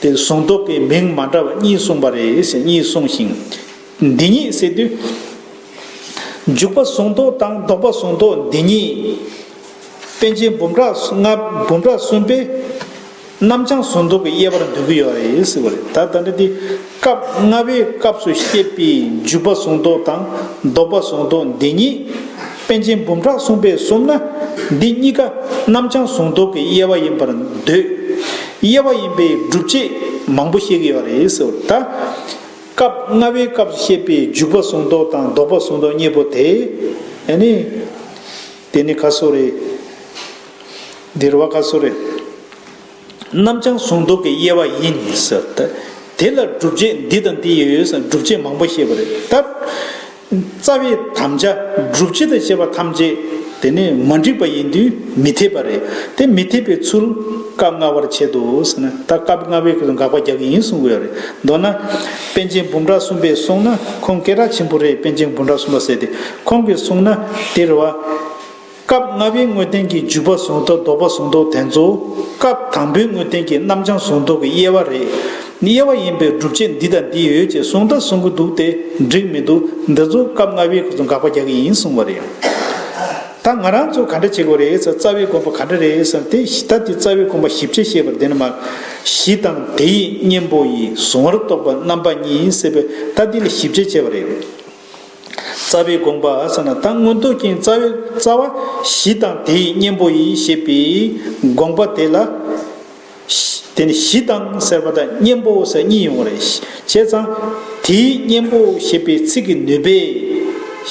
དེ་གཟུང་རྟོག་གི་མིང་མ་འདྲ་བ་གཉིས་གསུངས་པ་རེད་ཟེར། གཉིས་གསུངས་ཤིང་། འདི་གཉིས་ཟེར་དུས། འཇུག་པ་གཟུང་རྟོག་དང་ལྡོག་པ་གཟུང་རྟོག་འདི་གཉིས། པཎ་ཆེན་འབུམ་ཕྲག་ལྔ། འབུམ་ཕྲག་གསུམ་པས་ རྣམ་བྱང་གཟུང་རྟོག་གི་དབྱེ་བར་འདོད་ཀྱི་ཡོད་རེད་ཟེར་བ་རེད། ད་ད་འདི་སྐབས་ལྔ་པའི་སྐབས་སུ་བཤད་པའི་འཇུག་པ་གཟུང་རྟོག་དང་ལྡོག་པ་གཟུང་རྟོག་འདི་གཉིས་པཎ་ཆེན་འབུམ་ཕྲག་གསུམ་པས་གསུངས་ན། འདི་གཉིས་ཀ་རྣམ་བྱང་གཟུང་རྟོག་གི་དབྱེ་བ་ཡིན་པར་འདོད། དབྱེ་བ་ཡིན་པའི་སྒྲུབ་བྱེད་མང་པོ་བཤད་ཀྱི་ཡོད་རེད་ཟེར་བ་རེད། ད། སྐབས་ལྔ་པའི་སྐབས་སུ་བཤད་པའི་འཇུག་པ་གཟུང་རྟོག་དང་ལྡོག་པ་གཟུང་རྟོག་གཉིས་པོ་དེ། ཨ་ནི། དེ་ནི་ག་སོ་རེད། འདིར་བ་ག་སོ་རེད། རྣམ་བྱང་གཟུང་རྟོག་གི་དབྱེ་བ་ཡིན་ཟེར་ཏེ། དེ་ལ་སྒྲུབ་བྱེད་འདི་དང་འདི་ཡོད་ཟེར་སྒྲུབ་བྱེད་མང་པོ་བཤད་པ་རེད། ད། རྩ་བའི་དམ་བཅའ་སྒྲུབ་བྱེད་དང་བཅས་པ་ཐམས་ཅད་དེ་ནི་མ་འགྲིག་པ་ཡིན་དུས་མི་འཐད་པ་རེད། དེ་མི་འཐད་པའི་ཚུལ་སྐབས་ལྔ་པར་བྱེད་དོ་ཟེར་ན། ད་སྐབས་ལྔ་པའི་སྐབས་སུ་དགག་པ་རྒྱག་གི་ཡིན་གསུང་གི་ཡོད་རེད། མདོར་ན། པཎ་ཆེན་འབུམ་ཕྲག་གསུམ་པས་གསུངས་ན། ཁོང་སྐད་གྲགས་ཆེན་པོ་རེད། པཎ་ཆེན་འབུམ་ཕྲག་གསུམ་པ་ཟེར་ཏེ། ཁོང་གིས་གསུངས་ན་དེ་རེད་བ། སྐབས་ལྔ་པའི་དངོས་བསྟན་གྱི་འཇུག་པ་གཟུང་རྟོག་ལྡོག་པ་གཟུང་རྟོག་དེ་ཚོ། སྐབས་དང་པོའི་དངོས་བསྟན་གྱི་རྣམ་བྱང་གཟུང་རྟོག་གི་དབྱེ་བ་རེད། དབྱེ་བ་ཡིན་པའི་སྒྲུབ་བྱེད་འདི་དང་འདི་ཡོད་ཅེས་གསུངས་ད་གསུང་གི་འདུག་སྟེ། འགྲིག་མི་འདུག་འདི་ཚོ་སྐབས་ལྔ་པའི་སྐབས་སུ་དགག་པ་རྒྱག་གི་ཡིན་གསུང་བ་རེད། ད་ང་རང་ཚོ་ག་འདྲ་བྱེད་དགོས་རེད་ཟེར། རྩ་བའི་དགོངས་པ་ག་འདྲ་རེད་ཟེར་ཏེ། ད་དེ་རྩ་བའི་དགོངས་པ་ཞིབ་ཆ་བཤད་པར་དེ་ནི་མ། གཞི་དང་དེ་ཡི་གཉེན་པོ་ཡི། གཟུང་བར་རྟོག་པ་རྣམ་པ་གཉིས་ཟེར་བའི་ད་འདི་ལ་ཞིབ་ཆ་བྱས་པ་རེད། རྩ་བའི་དགོངས་པ་ཟེར་ན། ད་མངོན་རྟོགས་ཀྱི་རྩ་བའི་རྩ་བ་གཞི་དང་དེ་ཡི་གཉེན་པོ་ཡིས་ཞེས་པའི་དགོངས་པ་དེ་ལ། དེ་ནི་གཞི་དང་ཟེར་བ་དང་གཉེན་པོ་ཟེར་གཉིས་ཡོང་བ་རེད། བྱས་ཙང་དེའི་གཉེན་པོ་ཞེས་པའི་ཚིག་གི་ནུས་པས་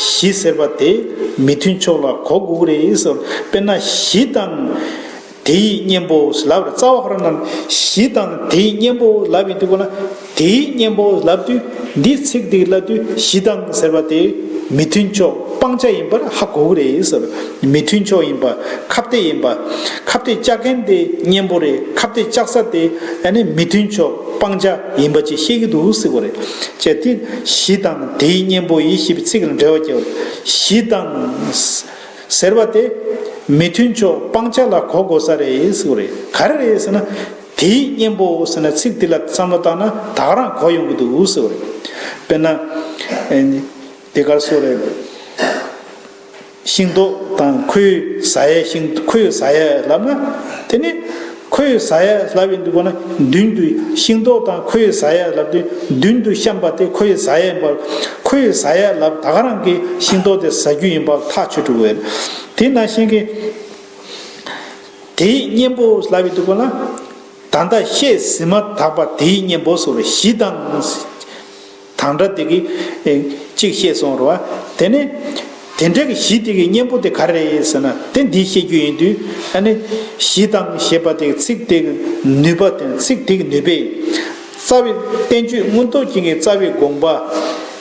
གཞི་ཟེར་བ་དེ་མི་མཐུན་ཕྱོགས་ལ་གོ་དགོས་ཀྱི་རེད་ཟེར། དཔེར་ན་གཞི་དང་དེའི་གཉེན་པོ་ལབ་རེད། རྩ་བ་ཁོ་རང་ནང་གཞི་དང་དེའི་གཉེན་པོ་ལབ་ཡིན་དུས་ཁོ་ན། དེའི་གཉེན་པོ་ལབ་དུས་འདིའི་ཚིག་འདི་ལབ་དུས་གཞི་དང་ཟེར་བ་དེ་མི་མཐུན་ཕྱོགས་སྤང་བྱ་ཡིན་པར་ཧ་གོ་གི་རེད་ཟེར། མི་མཐུན་ཕྱོགས་ཡིན་པ། ཁ་གཏད་ཡིན་པ། ཁ་གཏད་བཅག་མཁན་དེ་གཉེན་པོ་རེད། ཁ་གཏད་བཅག་ས་དེ་ཨ་ནི་མི་མཐུན་ཕྱོགས་སྤང་བྱ་ཡིན་པ་ཅིག་ཤེས་ཀྱི་འདུག་ཟེར་བ་རེད། བྱས་ཏེ་གཞི་དང་དེའི་གཉེན་པོ་ཡིས་ཞེས་པའི་ཚིག་ལ་འགྲེལ་བ་བརྒྱབ། གཞི་དང་ཟེར་བ་དེ་མི་མཐུན་ཕྱོགས་སྤང་བྱ་ལ་གོ་དགོས་ས་རེད་ཟེར་བ་རེད། ག་རེ་རེད་ཟེར་ན། དེའི་གཉེན་པོ་ཟེར་ན་ཚིག་འདི་ལ་བསམ་བློ་བཏང་ན་ད་ག་རང་གོ་ཡོང་གི་འདུག་ཟེར་བ་རེད། དཔེར་ན། ཨེ་ནི། དེ་གར་སོ་རེད། ཤིང་ཏོག་དང་ཁོའི་ཟ་ཡས་ཤིང་ཁོའི་ཟ་ཡས་ལབ་ན། དེ་ནི་ཁོའི་ཟ་ཡས་ལབ་ཡིན་དུས་ཁོ་ན་མདུན་དུ་ཤིང་ཏོག་དང་ཁོའི་ཟ་ཡས་ལབ་དུས་མདུན་དུ་བཤམས་པ་དེ་ཁོའི་ཟ་ཡས་ཡིན་པར། ཁོའི་ཟ་ཡས་ལབ་ད་ག་རང་གིས་ཤིང་ཏོག་དེ་ཟ་རྒྱུ་ཡིན་པར་ཐག་ཆོད་འགྲོ་གི་ཡོད། དེ་ནང་བཞིན་གྱི་དེའི་གཉེན་པོ་ལབ་ཡིན་དུས་ཁོ་ན། ད་ལྟ་བཤད་ཟིན་མ་ཐག་པ་དེའི་གཉེན་པོ་ཟེར་བ་གཞི་དང་། དང་སྒྲ་དེ་གིས་ཨེ་གཅིག་བཤད་སོང་རེད་བ། དེ་ནས་དེ་འདྲ་གི་གཞི་དེ་གི་གཉེན་པོ་དེ་ག་རེ་རེད་ཟེར་ན། དེ་འདི་བཤད་རྒྱུ་ཡིན་དུས་ཨ་ནི་གཞི་དང་ཞེས་པ་དེ་གི་ཚིག་དེ་གི་ནུས་པ་དེ་ཚིག་དེ་གི་ནུས་པས། རྩ་བའི་བསྟན་བཅོས་མངོན་རྟོགས་རྒྱན་གྱི་རྩ་བའི་དགོངས་པ།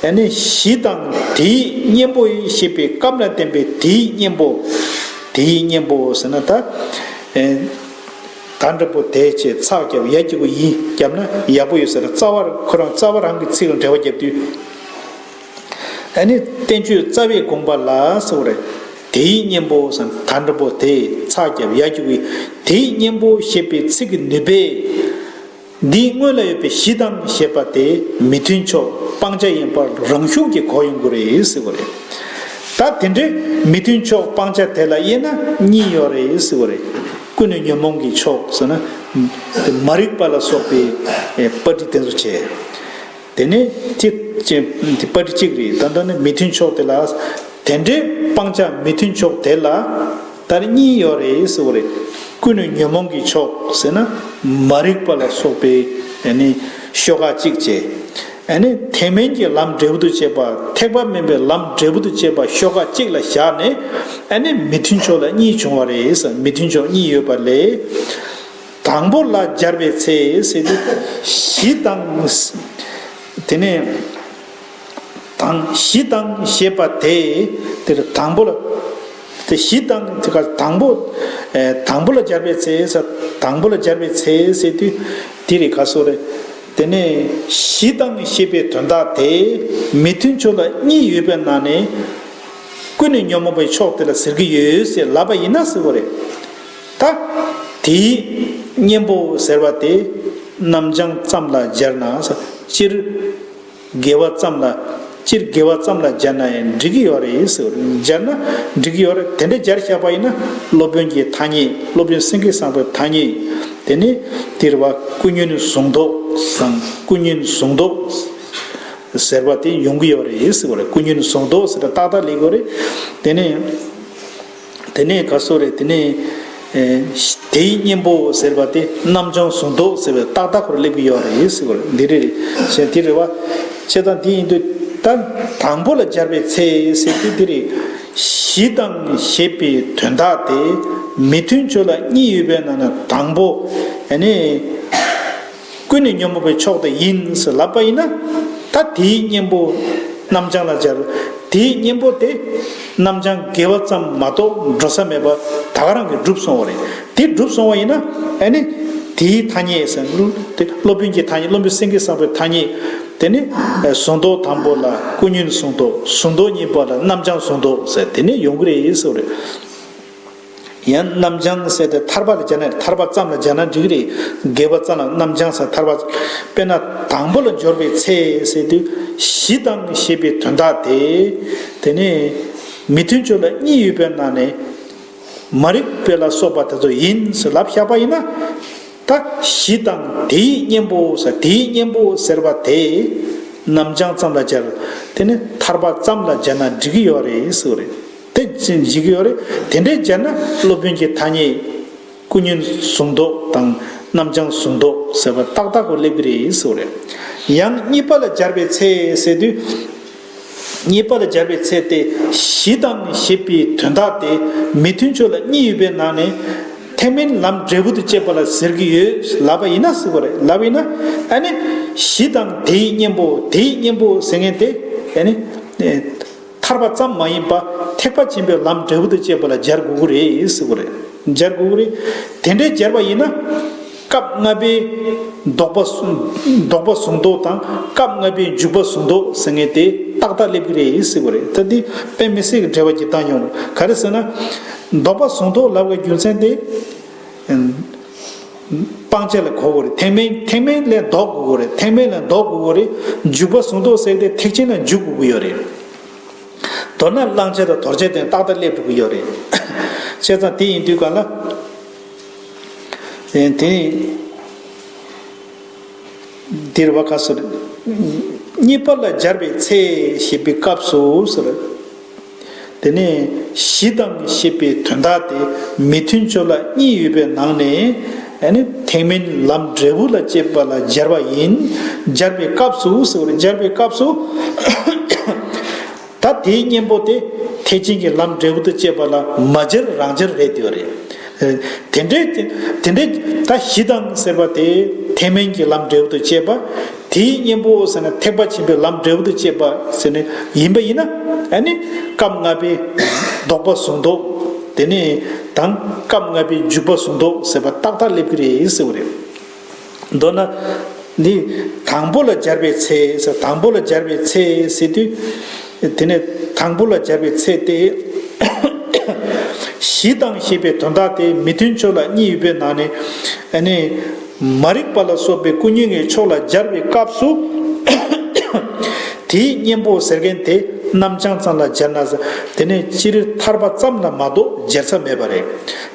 ཨ་ནི་གཞི་དང་དེའི་གཉེན་པོ་ཡིས་ཞེས་པའི་སྐབས་ལ་བསྟན་པའི་དེའི་གཉེན་པོ། དེའི་གཉེན་པོ་ཟེར་ན་ད། ཨེ། ད་འདྲ་པོ་དེ་བྱས་ཚགས་རྒྱབ་ཡ་གཅིག་པོ་ཡིན་རྒྱབ་ན་ཡག་པོ་ཡོད་ཟེར། རྩ་བ་ཁོ་རང་རྩ་བ་རང་གི་ཚིག་ལ་འགྲེལ་བ་རྒྱབ་དུས། ཨ་ནི་བསྟན་བཅོས་རྩ་བའི་དགོངས་པ་ལ་ཟེར་བ་རེད། དེའི་གཉེན་པོ་ཟེར་ད་འདྲ་པོ་དེ་ཚགས་རྒྱབ་ཡ་གཅིག་པོ་ཡིན། དེའི་གཉེན་པོ་ཞེས་པའི་ཚིག་གི་ནུས་པས། འདིའི་སྔོན་ལ་ཡོད་པའི་གཞི་དང་ཞེས་པ་དེ་མི་མཐུན་ཕྱོགས་སྤང་བྱ་ཡིན་པར་རང་ཤུགས་ཀྱིས་གོ་ཡོང་གི་རེད་ཟེར་བ་རེད། ད་དེ་འདྲའི་མི་མཐུན་ཕྱོགས་སྤང་བྱ་དེ་ལ་དབྱེ་ན་གཉིས་ཡོད་རེད་ཟེར་བ་རེད། ཀུན་ནས་ཉོན་མོངས་ཀྱི་ཕྱོགས་ཟེར་ན། དེ་མ་རིག་པ་ལ་སོགས་པའི་ཨེ་པར་སྒྲིག་དེ་ཚོ་བྱས། དེ་ནས་དེ་དེ་པར་སྒྲིག་གཅིག་རེད། ད་ལྟ་ནི་མི་མཐུན་ཕྱོགས་དེ་ལ། དེ་འདྲའི་སྤང་བྱ་མི་མཐུན་ཕྱོགས་དེ་ལ་ད་ནི་གཉིས་ཡོད་རེད་ཟེར་བ་རེད། ཀུན་ནས་ཉོན་མོངས་ཀྱི་ཕྱོགས་ཟེར་ན་མ་རིག་པ་ལ་སོགས་པའི་ཨ་ནི་ཤོག་ཁག་གཅིག་བྱས། ཨ་ནི་ཐེག་དམན་གྱི་ལམ་འབྲས་བུ་དུ་བྱེད་པ། ཐེག་པ་དམན་པའི་ལམ་འབྲས་བུ་དུ་བྱེད་པ་ཤོག་ཁག་གཅིག་ལ་བཞག་ནས། ཨ་ནི་མི་མཐུན་ཕྱོགས་ལ་གཉིས་བྱུང་བ་རེད་ཟེར། མི་མཐུན་ཕྱོགས་གཉིས་ཡོད་པ་ལས། དང་པོ་ལ་སྦྱར་བའི་ཚེ་ཟེར་དུས་གཞི་དང་། དེ་ནས་དང་གཞི་དང་ཞེས་པ་དེ་དེར་དང་པོ་ལ། དེ་གཞི་དང་དེ་ག་དང་པོ། ཨེ་དང་པོ་ལ་སྦྱར་བའི་ཚེ་ཟེར། དང་པོ་ལ་སྦྱར་བའི་ཚེ་ཟེར་དུས་དེ་རེད་ག་སོ་རེད། དེ་ནས་གཞི་དང་ཞེས་པའི་དོན་དག་དེ་མི་མཐུན་ཕྱོགས་ལ་གཉིས་ཡོད་པའི་ནང་ནས། ཀུན་ནས་ཉོན་མོངས་པའི་ཕྱོགས་དེ་ལ་ཟེར་གྱི་ཡོད་ཟེར་ལབ་པ་ཡིན་ན་ཟེར་བ་རེད། ད་དེའི་གཉེན་པོ་ཟེར་བ་དེ་རྣམ་བྱང་ཙམ་ལ་སྦྱར་ན་ཟེར། སྤྱིར་དགེ་བ་ཙམ་ལ། སྤྱིར་དགེ་བ་ཙམ་ལ་སྦྱར་ན་ཡང་འགྲིག་གི་ཡོད་རེད་ཟེར་བ་རེད། སྦྱར་ན་འགྲིག་གི་ཡོད་རེད། དེ་འདྲ་སྦྱར་བཞག་པ་ཡིན་ན་སློབ་དཔོན་གྱི་ཐ་སྙད། སློབ་དཔོན་སེང་གེ་བཟང་པོའི་ཐ་སྙད། དེ་ནས་དེ་རེད་བ། ཀུན་ཉོན་གཟུང་ཟློག་སམ། ཀུན་ཉོན་གཟུང་ཟློག་ཟེར་བ་དེ་ཡོང་གི་ཡོད་རེད་ཟེར་བ་རེད། ཀུན་ཉོན་གཟུང་ཟློག་ཟེར་བ་ཏག་ཏག་སླེབས་ཀྱི་ཡོད་རེད། དེ་ནས། དེ་ནས་ག་སོ་རེད། དེ་ནས་ཨེ། དེའི་གཉེན་པོ་ཟེར་བ་དེ་རྣམ་བྱང་གཟུང་ཟློག་ཟེར་བའི་ཏག་ཏག་ཁོ་རང་སླེབས་ཀྱི་ཡོད་རེད་ཟེར་བ་རེད། འདི་རེད། ཞེས་དེ་རེད་བ། བྱས་ཙང་དེ་ཡིན་དུས་ད་དང་པོ་ལ་སྦྱར་བའི་ཚེ་ཟེར་དུས་དེ་རེད། གཞི་དང་ཞེས་པའི་དོན་དག་དེ་མི་མཐུན་ཕྱོགས་ལ་གཉིས་ཡོད་པའི་ནང་ན་དང་པོ་ཨ་ནི། ཀུན་ནས་ཉོན་མོངས་པའི་ཕྱོགས་དེ་ཡིན་ཟེར་ལབ་པ་ཡིན་ན། ད་དེའི་གཉེན་པོ་རྣམ་བྱང་ལ་སྦྱར། དེའི་གཉེན་པོ་དེ་རྣམ་བྱང་དགེ་བ་ཙམ་མ་གཏོགས་འགྲོ་ས་མེད་པ་ད་ག་རང་གིས་གྲུབ་སོང་བ་རེད། དེ་གྲུབ་སོང་བ་ཡིན་ན་ཨ་ནི་དེའི་ཐ་སྙད་ཟེར་དེ་སློབ་དཔོན་གྱི་ཐ་སྙད། སློབ་དཔོན་སེང་གེ་བཟང་པོའི་ཐ་སྙད། དེ་ནི་གཟུང་ཟློག་དང་པོ་ལ་ཀུན་ཉོན་གཟུང་ཟློག། གཟུང་ཟློག་གཉིས་པ་ལ་རྣམ་བྱང་གཟུང་ཟློག་ཟེར་དེ་ནི་ཡོང་གི་རེད་ཟེར་བ་རེད། ཡང་རྣམ་བྱང་ཟེར་ཏེ་ཐར་པ་ལ་སྦྱར་ན། ཐར་པ་ཙམ་ལ་སྦྱར་ན་འགྲིག་གི་རེད། དགེ་བ་ཙམ་ལ་རྣམ་བྱང་ཟེར། ཐར་པ། དཔེར་ན་དང་པོ་ལ་སྦྱོར་བའི་ཚེ་ཟེར་དུས་གཞི་དང་ཞེས་པའི་དོན་དག་དེ། དེ་ནས་མི་མཐུན་ཕྱོགས་ལ་གཉིས་ཡོད་པའི་ནང་ནས་མ་རིག་པ་ལ་སོགས་པ་དེ་ཚོ་ཡིན་ཟེར་ལབ་བཞག་པ་ཡིན་ན། ད་གཞི་དང་དེའི་གཉེན་པོ་ཟེར། དེའི་གཉེན་པོ་ཟེར་བ་དེ་རྣམ་བྱང་ཙམ་ལ་སྦྱར། དེ་ནས་ཐར་པ་ཙམ་ལ་སྦྱར་ན་འགྲིག་གི་ཡོད་རེད་ཟེར་བ་རེད། དེ་ཅི་འཇིག་ཡོད་རེད། དེ་འདྲའི་སྦྱར་ན་སློབ་དཔོན་གྱི་ཐ་སྙད་ཀུན་ཉོན་གཟུང་ཟློག་དང་རྣམ་བྱང་གཟུང་ཟློག་ཟེར་བ་ཏག་ཏག་གོ་སླེབས་ཀྱི་རེད་ཟེར་བ་རེད། ཡང་གཉིས་པ་ལ་སྦྱར་བའི་ཚེ་ཟེར་དུས། གཉིས་པ་ལ་སྦྱར་བའི་ཚེ་དེ་གཞི་དང་ཞེས་པའི་དོན་དག་དེ་མི་མཐུན་ཕྱོགས་ལ་གཉིས་ཡོད་པའི་ནང་ནས་ཐེག་དམན་ལམ་འབྲས་བུ་དང་བཅས་པ་ལ་ཟེར་གྱི་ཡོད་ལབ་པ་ཡིན་ན་ཟེར་བ་རེད། ལབ་པ་ཡིན་ན་ཨ་ནི་གཞི་དང་དེའི་གཉེན་པོ། དེའི་གཉེན་པོ་ཟེར་མཁན་དེ་ཨ་ནི། ཐར་པ་ཙམ་མ་ཡིན་པ་ཐེག་པ་ཆེན་པོའི་ལམ་འབྲས་བུ་དང་བཅས་པ་ལ་སྦྱར་དགོས་ཀྱི་རེད་ཟེར་བ་རེད། སྦྱར་དགོས་ཀྱི་རེད། དེ་འདྲའི་སྦྱར་བ་ཡིན་ན་སྐབས་ལྔ་པའི་ལྡོག་པ་གཟུང་ལྡོག་པ་གཟུང་ཟློག་དང་སྐབས་ལྔ་པའི་འཇུག་པ་གཟུང་ཟློག་ཟེར་མཁན་དེ་ཏག་ཏག་སླེབས་ཀྱི་རེད་ཟེར་བ་རེད། ད་འདི་དཔེ་མི་སྲིད་ཀྱི་འགྲེལ་པ་ཅིག་བཏང་ཡོང་། ག་རེ་ཟེར་ན། ལྡོག་པ་གཟུང་ཟློག་ལབ་པའི་རྒྱུ་མཚན་དེ། སྤང་བྱ་ལ་གོ་དགོས་རེད། ཐེག་དམན། ཐེག་དམན་ལས་ལྡོག་དགོས་རེད། ཐེག་དམན་ལས་ལྡོག་དགོས་རེད། འཇུག་པ་གཟུང་ཟློག་ཟེར་ཏེ་ཐེག་ཆེན་ལ་འཇུག་དགོས་ཀྱི་ཡོད་རེད། མདོར་ན་བླང་བྱ་དང་དོར་བྱ་དེ་ཏག་ཏག་སླེབས་འགྲོ་གི་ཡོད་རེད། བྱས་ཙང་དེ་ཡིན་དུས་ག་ལ། དེ་དེ་འདིར་བ་ཁ་སོ་རེད། གཉིས་པ་ལ་སྦྱར་བའི་ཚེ་ཞེས་པའི་སྐབས་སུ་ཟེར། དེ་ནས་གཞི་དང་ཞེས་པའི་དོན་དག་དེ་མི་མཐུན་ཕྱོགས་ལ་གཉིས་ཡོད་པའི་ནང་ནས་ཨ་ནི་ཐེག་དམན་ལམ་འབྲས་བུ་ལ་བཅས་པ་ལ་སྦྱར་བ་ཡིན། སྦྱར་བའི་སྐབས་སུ་ཟེར་བ་རེད། སྦྱར་བའི་སྐབས་སུ་ད་དེའི་གཉེན་པོ་དེ་ཐེག་ཆེན་གྱི་ལམ་འབྲས་བུ་དང་བཅས་པ་ལ་མ་སྦྱར་རང་སྦྱར་རེད་དེ་བ་རེད། དེ་འདྲའི་དེ་འདྲའི་ད་གཞི་དང་ཟེར་བ་དེ་ཐེག་དམན་གྱི་ལམ་འབྲས་བུ་དང་བཅས་པ། དེའི་གཉེན་པོ་ཟེར་ན་ཐེག་པ་ཆེན་པོའི་ལམ་འབྲས་བུ་དང་བཅས་པ་ཟེར་ནས་ཡིན་པ་ཡིན་ན། ཨ་ནི་སྐབས་ལྔ་པའི་ལྡོག་པ་གཟུང་ཟློག། དེ་ནས་དང་སྐབས་ལྔ་པའི་འཇུག་པ་གཟུང་ཟློག་ཟེར་བ་ཏག་ཏག་སླེབས་ཀྱི་རེད་ཟེར་བ་རེད། མདོར་ན་འདི་དང་པོ་ལ་སྦྱར་བའི་ཚེ་ཟེར། དང་པོ་ལ་སྦྱར་བའི་ཚེ་ཟེར་དུས། དེ་ནས་དང་པོ་ལ་སྦྱར་བའི་ཚེ་དེ་གཞི་དང་ཞེས་པའི་དོན་དག་དེ་མི་མཐུན་ཕྱོགས་ལ་གཉིས་ཡོད་པའི་ནང་ནས་ཨ་ནི། མ་རིག་པ་ལ་སོགས་པའི་ཀུན་ཉོན་གྱི་ཕྱོགས་ལ་སྦྱར་བའི་སྐབས་སུ། དེའི་གཉེན་པོ་ཟེར་མཁན་དེ་རྣམ་བྱང་ཙམ་ལ་སྦྱར་ན། དེ་ནས་སྤྱིར་ཐར་པ་ཙམ་ལ་མ་གཏོགས་སྦྱར་ས་མེད་པ་རེད།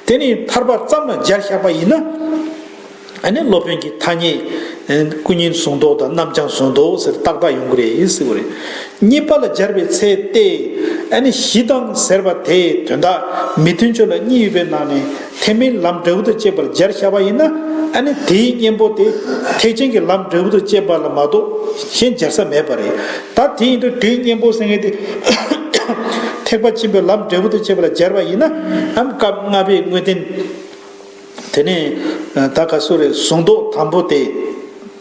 དེ་ནི་ཐར་པ་ཙམ་ལ་སྦྱར་བཞག་པ་ཡིན་ན། ཨ་ནི་སློབ་དཔོན་གྱི་ཐ་སྙད་ཀུན་ཉོན་གཟུང་ཟློག་དང་རྣམ་བྱང་གཟུང་ཟློག་ཟེར་ཏག་ཏག་ཡོང་གི་རེད་ཟེར་བ་རེད། གཉིས་པ་ལ་སྦྱར་བའི་ཚེ་སྟེ། ཨ་ནི་གཞི་དང་ཟེར་བ་དེའི་དོན་དག་མི་མཐུན་ཕྱོགས་ལ་གཉིས་ཡོད་པའི་ནང་ནས་ཐེག་དམན་ལམ་འབྲས་བུ་དང་བཅས་པར་སྦྱར་བཞག་པ་ཡིན་ན། ཨ་ནི་དེའི་གཉེན་པོ་དེ་ཐེག་ཆེན་གྱི་ལམ་འབྲས་བུ་དང་བཅས་པ་ལ་མ་གཏོགས་གཞན་སྦྱར་ས་མེད་པ་རེད། ད་དེ་ཡིན་དུས་དེའི་གཉེན་པོ་ཟེར་མཁན་དེ་ཐེག་པ་ཆེན་པོའི་ལམ་འབྲས་བུ་དང་བཅས་པ་ལ་སྦྱར་བ་ཡིན་ན། ཨམ་སྐབས་ལྔ་པའི་དངོས་བསྟན། དེ་ནས་ད་ག་སུ་རེད། གཟུང་ཟློག་དང་པོ་དེ།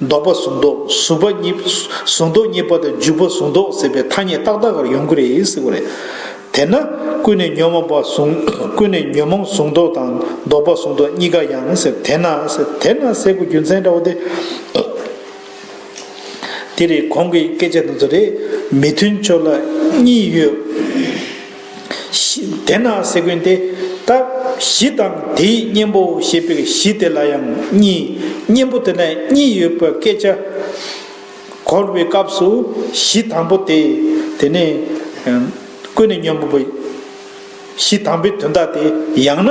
ལྡོག་པ་གཟུང་ཟློག། གཟུང་པ་གཉིས། གཟུང་ཟློག་གཉིས་པ་དང་འཇུག་པ་གཟུང་ཟློག་ཟེར་བའི་ཐ་སྙད་ཏག་ཏག་གར་ཡོང་གི་རེད་ཟེར་བ་རེད། དེས་ན་ཀུན་ནས་ཉོན་མོངས་པ་གཟུང་། ཀུན་ནས་ཉོན་མོངས་གཟུང་ཟློག་དང་ལྡོག་པ་གཟུང་ཟློག་གཉིས་ཀ་ཡང་ཟེར། དེས་ན་ཟེར། དེས་ན་ཟེར་དགོས་རྒྱུ་མཚན་འདྲ་བོ་དེ། དེ་རེད། གོང་གི་སྐད་ཆ་དེ་ཚོ་རེད། མི་མཐུན་ཕྱོགས་ལ་གཉིས་ཡོད། གཞི། དེས་ན་ཟེར་མཁན་དེ། ད་གཞི་དང་དེའི་གཉེན་པོ་ཞེས་པའི་གཞི་དེ་ལ་ཡང་གཉིས། གཉེན་པོ་དེ་ལ་གཉིས་ཡོད་པའི་སྐད་ཆ་གོ་བའི་སྐབས་སུ་གཞི་དང་པོ་དེ། དེ་ནས་ཀུན་ནས་ཉོན་མོངས་པའི། གཞི་དང་པོའི་དོན་དག་དེ་ཡང་ན་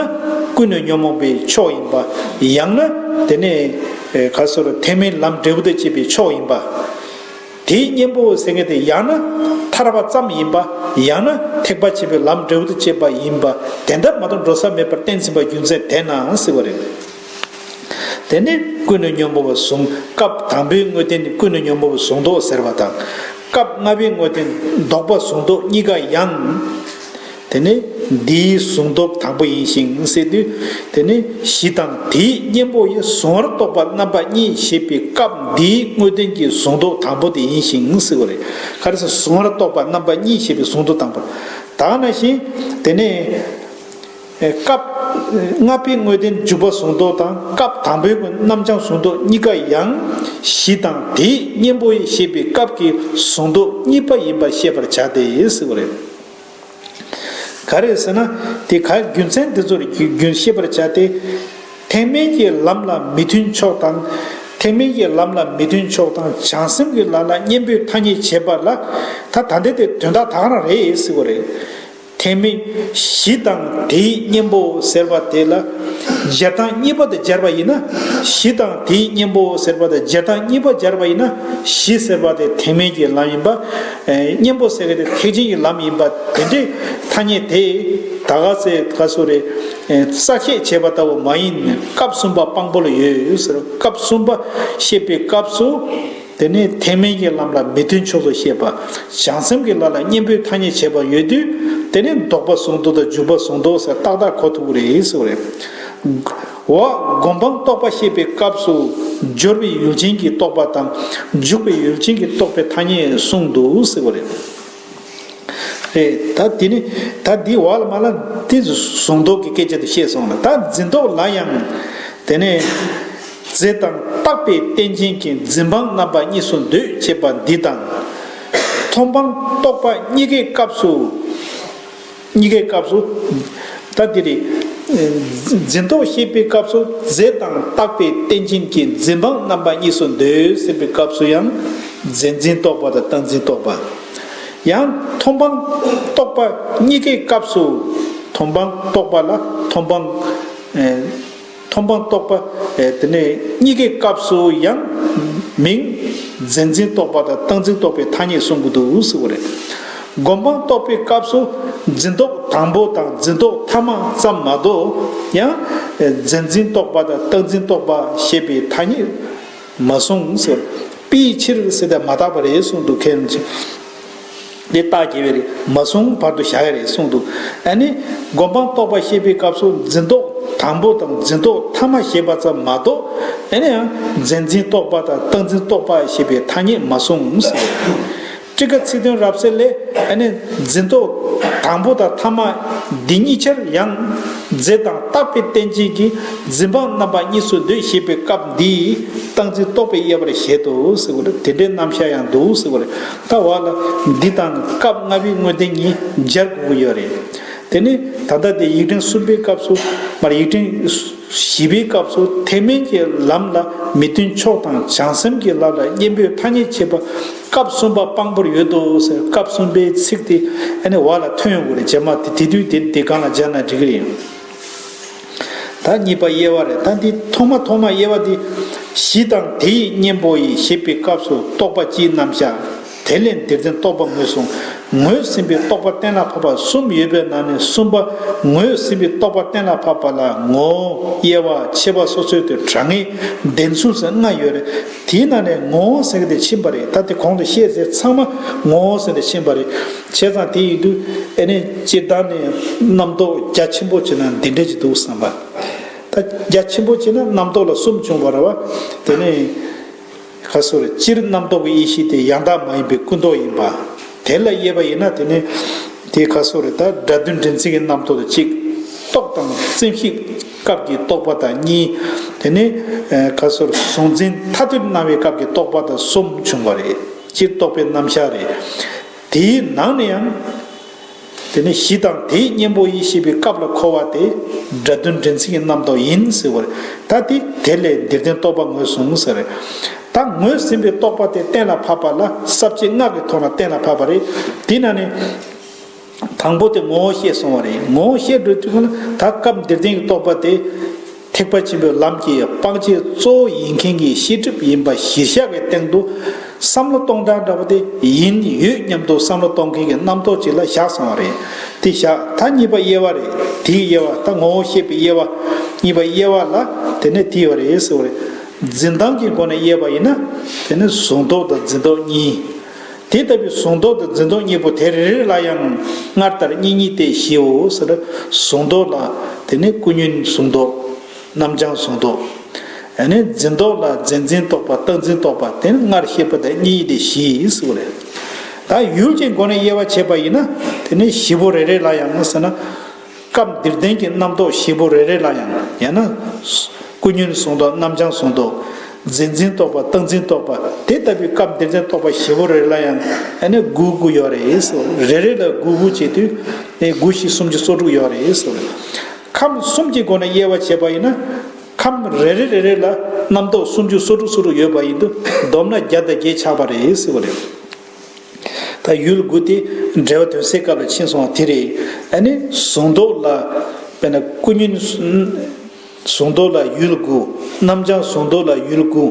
ཀུན་ནས་ཉོན་མོངས་པའི་ཕྱོགས་ཡིན་པ། ཡང་ན་ དེ་ནས་ག་སོ་ར་ཐེག་དམན་ལམ་འབྲས་བུ་དང་བཅས་པའི་ཕྱོགས་ཡིན་པ། དེའི་གཉེན་པོ་ཟེར་མཁན་དེ་ཡང་ན་ཐར་པ་ཙམ་ཡིན་པ། ཡང་ན་ཐེག་པ་ཆེན་པོའི་ལམ་འབྲས་བུ་དང་བཅས་པ་ཡིན་པ། དེ་འདྲ་མ་གཏོགས་འགྲོ་ས་མེད་པར་གཏན་ཚིགས་པ་རྒྱུ་མཚན་དེས་ན་ཟེར་བ་རེད། དེ་ནས་ཀུན་ནས་སྙོམས་པར་བཟུང་། སྐབས་དང་པོའི་དངོས་བསྟན་ནི་ཀུན་ནས་སྙོམས་པར་བཟུང་ལྡོག་ཟེར་བ་དང་། སྐབས་ལྔ་པའི་དངོས་བསྟན་ལྡོག་པ་བཟུང་ལྡོག་གཉིས་ཀ་ཡང་། དེ་ནི་འདིའི་བཟུང་ལྡོག་དང་པོ་ཡིན་ཞིང་ཟེར་དུས། དེ་ནི་གཞི་དང་དེའི་གཉེན་པོ་ཡི་གཟུང་བར་གཏོགས་པ་རྣམ་པ་གཉིས་ཞེས་པའི་སྐབས་འདིའི་དངོས་བསྟན་གྱི་བཟུང་ལྡོག་དང་པོ་དེ་ཡིན་ཞིང་ཟེར་བ་རེད། ག་རེ་ཟེར། གཟུང་བར་གཏོགས་པ་རྣམ་པ་གཉིས་ཞེས་པའི་བཟུང་ལྡོག་དང་པོ། ད་ག་ནང་བཞིན་དེ་ནས། སྐབས་ལྔ་པའི་དངོས་བསྟན་འཇུག་པ་བཟུང་ལྡོག་དང་སྐབས་དང་པོའི་རྣམ་བྱང་བཟུང་ལྡོག་གཉིས་ཀ་ཡང་གཞི་དང་དེའི་གཉེན་པོ་ཡི་ཞེས་པའི་སྐབས་ཀྱི་བཟུང་ལྡོག་གཉིས་པ་ཡིན་པར་ཤེས་པར་བྱ་སྟེ་ཟེར་བ་རེད། ག་རེ་ཟེར་ན། དེ་ག་རྒྱུ་མཚན་དེ་ཚོར་རྒྱུ་ཤེས་པར་བྱ་སྟེ། ཐེག་དམན་གྱི་ལམ་ལ་མི་མཐུན་ཕྱོགས་དང་། ཐེག་དམན་གྱི་ལམ་ལ་མི་མཐུན་ཕྱོགས་དང་བྱང་སེམས་ཀྱི་ལམ་ལ་གཉེན་པོའི་ཐ་སྙད་བྱེད་པ་ལ། ད་ད་འདི་དེ་དོན་དག་ད་ག་རང་རེད་ཟེར་བ་རེད། ཐེག་དམན་གཞི་དང་དེའི་གཉེན་པོ་ཟེར་བ་དེ་ལ་སྦྱར་སྟངས་གཉིས་པ་དེ་སྦྱར་བ་ཡིན་ན། གཞི་དང་དེའི་གཉེན་པོ་ཟེར་བ་དེ་སྦྱར་སྟངས་གཉིས་པ་སྦྱར་བ་ཡིན་ན། གཞི་ཟེར་བ་དེ་ཐེག་དམན་གྱི་ལམ་ཡིན་པ། ཨེ། གཉེན་པོ་ཟེར་བ་དེ་ཐེག་ཆེན་གྱི་ལམ་ཡིན་པ། དེ་འདྲའི་ཐ་སྙད་དེ་ད་ག་ཚོད་ག་ཚོད་རེད། ཨེ། གསལ་བཤད་བྱས་པ་ལྟ་བུ་མ་ཡིན། སྐབས་གསུམ་པ་དཔང་པོ་ལ་ཡོད་ཟེར། སྐབས་གསུམ་པ་བཤད་པའི་སྐབས་སུ། དེ་ནས་ཐེག་དམན་གྱི་ལམ་ལ་མི་མཐུན་ཕྱོགས་སུ་བཤད་པ། བྱང་སེམས་ཀྱི་ལམ་ལ་གཉེན་པོའི་ཐ་སྙད་བྱེད་པ་ཡོད་དུས། དེ་ནས་ལྡོག་པ་བཟུང་ལྡོག་དང་འཇུག་པ་བཟུང་ལྡོག་ཟེར་ཏག་ཏག་གོ་ཐུབ་ཀྱི་རེད་ཟེར་བ་རེད། འོ། སྒོམ་སྤང་རྟོག་པ་བཤད་པའི་སྐབས་སུ། སྦྱོར་བའི་ཡུལ་ཅན་གྱི་རྟོག་པ་དང་། འཇུག་པའི་ཡུལ་ཅན་གྱི་རྟོག་པའི་ཐ་སྙད་གསུངས་འདུག་ཟེར་བ་རེད། རེད། ད་དེ་ནི་ད་འདི་འོག་ལ་མ་ལ་དེ་བཟུང་ལྡོག་གི་སྐད་ཆ་དེ་བཤད་སོང་ལ། ད་འཛིན་རྟོག་ལ་ཡང་། དེ་ནས་རྫས་དང་རྟག་པའི་རྟེན་ཅན་གྱི་འཛིན་སྤང་རྣམ་པ་གཉིས་སུ་འདོད་ཅེས་པ་འདི་དང་། མཐོང་སྤང་རྟོག་པ་གཉིས་ཀའི་སྐབས་སུ། གཉིས་ཀའི་སྐབས་སུ། ད་འདི་རེད། འཛིན་རྟོག་བཤད་པའི་སྐབས་སུ་རྫས་དང་རྟག་པའི་རྟེན་ཅན་གྱི་འཛིན་སྤང་རྣམ་པ་གཉིས་སུ་འདོད་ཟེར་བའི་སྐབས་སུ་ཡང་། རྫས་འཛིན་རྟོག་པ་དང་རྟག་འཛིན་རྟོག་པ། ཡང་མཐོང་སྤང་རྟོག་པ་གཉིས་ཀའི་སྐབས་སུ། མཐོང་སྤང་རྟོག་པ་ལ་མཐོང་སྤང་། ཨེ། མཐོང་སྤང་རྟོག་པ། ཨེ། དེ་ནས་གཉིས་ཀའི་སྐབས་སུ་ཡང་མིང་རྫས་འཛིན་རྟོག་པ་དང་རྟག་འཛིན་རྟོག་པའི་ཐ་སྙད་གསུང་གི་འདུག་ཟེར་བ་རེད། སྒོམ་སྤང་རྟོག་པའི་སྐབས་སུ་འཛིན་རྟོག་དང་པོ་དང་འཛིན་རྟོག་ཐ་མ་ཙམ་མ་གཏོགས། ཡང་རྫས་འཛིན་རྟོག་པ་དང་རྟག་འཛིན་རྟོག་པ་ཞེས་པའི་ཐ་སྙད་མ་གསུངས་ཟེར། དཔེའི་ཕྱིར་ཟེར་ཏེ་མ་བཏགས་པ་རེད་གསུངས་འདུག་མཁན་ཆེན། འདི་རྟགས་བརྒྱད་པའི་རིགས་མ་གསུངས་བར་དུ་བཞག་ཡ་རེད་གསུངས་འདུག་ཨ་ནི་སྒོམ་སྤང་རྟོག་པ་བཤད་པའི་སྐབས་སུ་འཛིན་རྟོག་དང་པོ་དང་འཛིན་རྟོག་ཐ་མ་ཞེས་པ་ཙམ་མ་གཏོགས། ཨ་ནི་ཡང་རྫས་འཛིན་རྟོག་པ་དང་རྟག་འཛིན་རྟོག་པ་ཞེས་པའི་ཐ་སྙད་མ་གསུངས་ཟེར། ཊཱི་ཀ་ཚིག་དོན་རབ་གསལ་ལས། ཨ་ནི་འཛིན་རྟོག་དང་པོ་དང་ཐ་མ་འདི་གཉིས་ཆར་ཡང་རྫས་དང་རྟག་པའི་རྟེན་ཅན་གྱི་འཛིན་སྤང་རྣམ་པ་གཉིས་སུ་འདོད་ཞེས་པའི་སྐབས་འདིའི་རྟག་འཛིན་རྟོག་པའི་དབྱེ་བར་བཞེད་དོ་ཟེར་བ་རེད། དེ་འདྲའི་རྣམ་གཞག་ཡང་འདུག་ཟེར་བ་རེད། ད་འོག་ལ་འདི་དང་སྐབས་ལྔ་པའི་དངོས་བསྟན་གཉིས་སྦྱར་དགོས་ཀྱི་ཡོད་རེད། དེ་ནི་ད་ལྟ་དེ་ཡིག་ཕྲེང་གསུམ་པའི་སྐབས་སུ། མར་ཡིག་ཕྲེང་བཞི་པའི་སྐབས་སུ་ཐེག་དམན་གྱི་ལམ་ལ་མི་མཐུན་ཕྱོགས་དང་བྱང་སེམས་ཀྱི་ལམ་ལ་གཉེན་པོའི་ཐ་སྙད་བྱེད་པ་སྐབས་གསུམ་པ་དཔང་པོར་ཡོད་དོ་ཟེར། སྐབས་གསུམ་པའི་ཚིག་དེ་ཨ་ནི་འོག་ལ་ཐོན་ཡོང་གི་རེད། རྗེས་མ་དེ་དེ་དུས་དེ་དེ་སྒང་ལ་སྦྱར་ན་འགྲིག་གི་རེད། ད་གཉིས་པ་དབྱེ་བ་རེད། ད་འདི་ཐོག་མ་ཐོག་མ་དབྱེ་བ་འདི། གཞི་དང་དེའི་གཉེན་པོ་ཡི་ཞེས་པའི་སྐབས་སུ་རྟོག་པ་སྤྱིའི་རྣམ་གཞག་དེ་ལས་འདིར་བསྟན་རྟོག་པ་ངོས་བཟུང་། ངོས་ཟིན་པའི་རྟོག་པ་གཏན་ལ་ཕབ་པ་གསུམ་ཡོད་པའི་ནང་ནས་གསུམ་པ། ངོས་ཟིན་པའི་རྟོག་པ་གཏན་ལ་ཕབ་པ་ལ་ངོ་བོ་དབྱེ་བ་ཕྱེ་བ་སོ་སོའི་དེ་དྲང་ངེས་བདེན་ཚུལ་ཟེར་ལྔ་ཡོད་རེད། དེའི་ནང་ནས་ངོ་བོ་ཟེར་གྱི་དེ་ཕྱིན་པ་རེད། ད་དེ་གོང་དུ་བཤད་ཟེར་ཚང་མ་ངོ་བོ་ཟེར་དེ་ཕྱིན་པ་རེད། བྱས་ཙང་དེ་ཡིན་དུས་ཨེ་ནས་སྤྱིར་བཏང་ནས་རྣམ་རྟོག་རྒྱ་ཆེན་པོ་བྱས་ན་འདི་འདྲ་ཅིག་འདུག་བསམ་པ། ད་རྒྱ་ཆེན་པོ་བྱས་ན་རྣམ་རྟོག་ལ་གསུམ་བྱུང་བ་རེད་བ། དེ་ནས་ཁ་སོ་རེ་སྤྱིར་རྣམ་རྟོག་གི་ཡེ་ཤེས་དེ་ཡང་དག་མ་ཡིན་པའི་ཀུན་རྟོག་ཡིན་པ། དེ་ལ་དབྱེ་བ་ཡིན་ན་དེ་ནི་དེ་ཁ་སོ་རེ་ད་སྒྲ་དོན་འདྲེན་ཚིག་གི་རྣམ་རྟོག་དང་གཅིག་རྟོག་དང་སེམས་ཤིག་སྐབས་ཀྱི་རྟོག་པ་དང་གཉིས། དེ་ནི་ཁ་སོ་རེ་གཟུང་འཛིན་མཐར་ཐུག་སྣང་བའི་སྐབས་ཀྱི་རྟོག་པ་དང་གསུམ་བྱུང་བ་རེད། སྤྱིར་རྟོག་པའི་རྣམ་གཞག་རེད། དེའི་ནང་ནས་ཡང་། དེ་ནས་གཞི་དང་དེའི་གཉེན་པོ་ཡིན་ཞེས་པའི་སྐབས་ལ་གོ་བ་དེ་སྒྲ་དོན་འདྲེན་ཚིག་གི་རྣམ་རྟོག་ཡིན་ཟེར་བ་རེད། ད་དེ་དེ་ལས་འདིར་བསྟན་རྟོག་པ་ངོས་བཟུང་ཟེར་རེད། ད་ངོས་ཟིན་པའི་རྟོག་པ་དེ་གཏན་ལ་ཕབ་པ་ལ་ས་བཅད་ལྔ་གི་ཐོག་ནས་གཏན་ལ་ཕབ་པ་རེད། དེ་ནང་ནས་དང་པོ་དེ་ངོ་བོ་བཤད་སོང་བ་རེད། ངོ་བོ་བཤད་འགྲོ་དུས་ཀུན་ལ་ད་སྐབས་འདིར་བསྟན་གྱི་རྟོག་པ་དེ། ཐེག་པ་ཆེན་པོའི་ལམ་གྱི་སྤང་བྱའི་གཙོ་བོ་ཡིན་མཁན་གྱི་ཤེས་སྒྲིབ་ཡིན་པ་གཞིར་བཞག་གི་སྟེང་དུ་བསམ་བློ་གཏོང་སྟངས་འདྲ་པོ་དེ་ཡིན་ཡོད་སྙམ་དུ་བསམ་བློ་གཏོང་མཁན་གྱི་རྣམ་རྟོག་ཅིག་ལ་བཞག་སོང་བ་རེད། དེ་བཞག་ད་གཉིས་པ་དབྱེ་བ་རེད། དེའི་དབྱེ་བ་ད་ངོ་བོ་ཤེས་པའི་དབྱེ་བ། གཉིས་པ་དབྱེ་བ་ལ་དེ་ནས་དེ་ཡོད་རེད་ཟེར་བ་རེད། འཛིན་སྟངས་ཀྱི་སྒོ་ནས་དབྱེ་བ་ཡིན་ན། དེ་ནས་གཟུང་རྟོག་དང་འཛིན་རྟོག་གཉིས། དེ་ལྟ་བུའི་གཟུང་རྟོག་དང་འཛིན་རྟོག་གཉིས་པོ་དེ་རེ་རེ་ལ་ཡང་སྔར་ལྟར་གཉིས་གཉིས་ཏེ་བཞིའོ་ཟེར། གཟུང་རྟོག་ལ་དེ་ནི་ཀུན་ཉོན་གཟུང་རྟོག། རྣམ་བྱང་གཟུང་རྟོག། ཨ་ནི་འཛིན་རྟོག་ལ་རྫས་འཛིན་རྟོག་པ། རྟག་འཛིན་རྟོག་པ། དེ་ནི་སྔར་བཤད་པ་དང་གཉིས་གཉིས་ཏེ་བཞི་ཟེར་བ་རེད། ད་ཡུལ་གྱི་སྒོ་ནས་དབྱེ་བ་བྱས་པ་ཡིན་ན། དེ་ནི་བཞི་པོ་རེ་རེ་ལ་ཡང་ཟེར་ན། སྐབས་འདིར་ལྡན་གྱི་རྣམ་རྟོག་བཞི་པོ་རེ་རེ་ལ་ཡང་། ཡང་ན་ཀུན་ཉོན་གཟུང་རྟོག། རྣམ་བྱང་གཟུང་རྟོག། རྫས་འཛིན་རྟོག་པ། རྟག་འཛིན་རྟོག་པ། དེ་ལྟ་བུའི་སྐབས་འདིར་ལྡན་རྟོག་པ་བཞི་པོ་རེ་རེ་ལ་ཡང་ཨ་ནི་དགུ་དགུ་ཡོད་རེད་ཟེར། རེ་རེ་ལ་དགུ་དགུ་བྱས་དུས་ཨེ་དགུ་བཞི་སུམ་ཅུ་སོ་དྲུག་ཡོད་རེད་ཟེར། ཁམས་གསུམ་གྱི་སྒོ་ནས་དབྱེ་བ་བྱས་པ་ཡིན་ན། ཁམས་རེ་རེ་རེ་རེ་ལ་རྣམ་རྟོག་སུམ་ཅུ་སོ་དྲུག་སོ་དྲུག་ཡོད་པ་ཡིན་དུས་བསྡོམས་ན་བརྒྱ་དང་བརྒྱད་ཆགས་པ་རེད་ཟེར་བ་རེད། ད་ཡུལ་དགུ་དེ་འགྲེལ་པ་དོན་གསལ་སྐབས་ལ་ཕྱིན་སོང་བ་དེ་རེད། ཨ་ནི་གཟུང་རྟོག་ལ་དཔེར་ན་ཀུན་ཉོན་གཟུང་རྟོག་ལ་ཡུལ་དགུ། རྣམ་བྱང་གཟུང་རྟོག་ལ་ཡུལ་དགུ།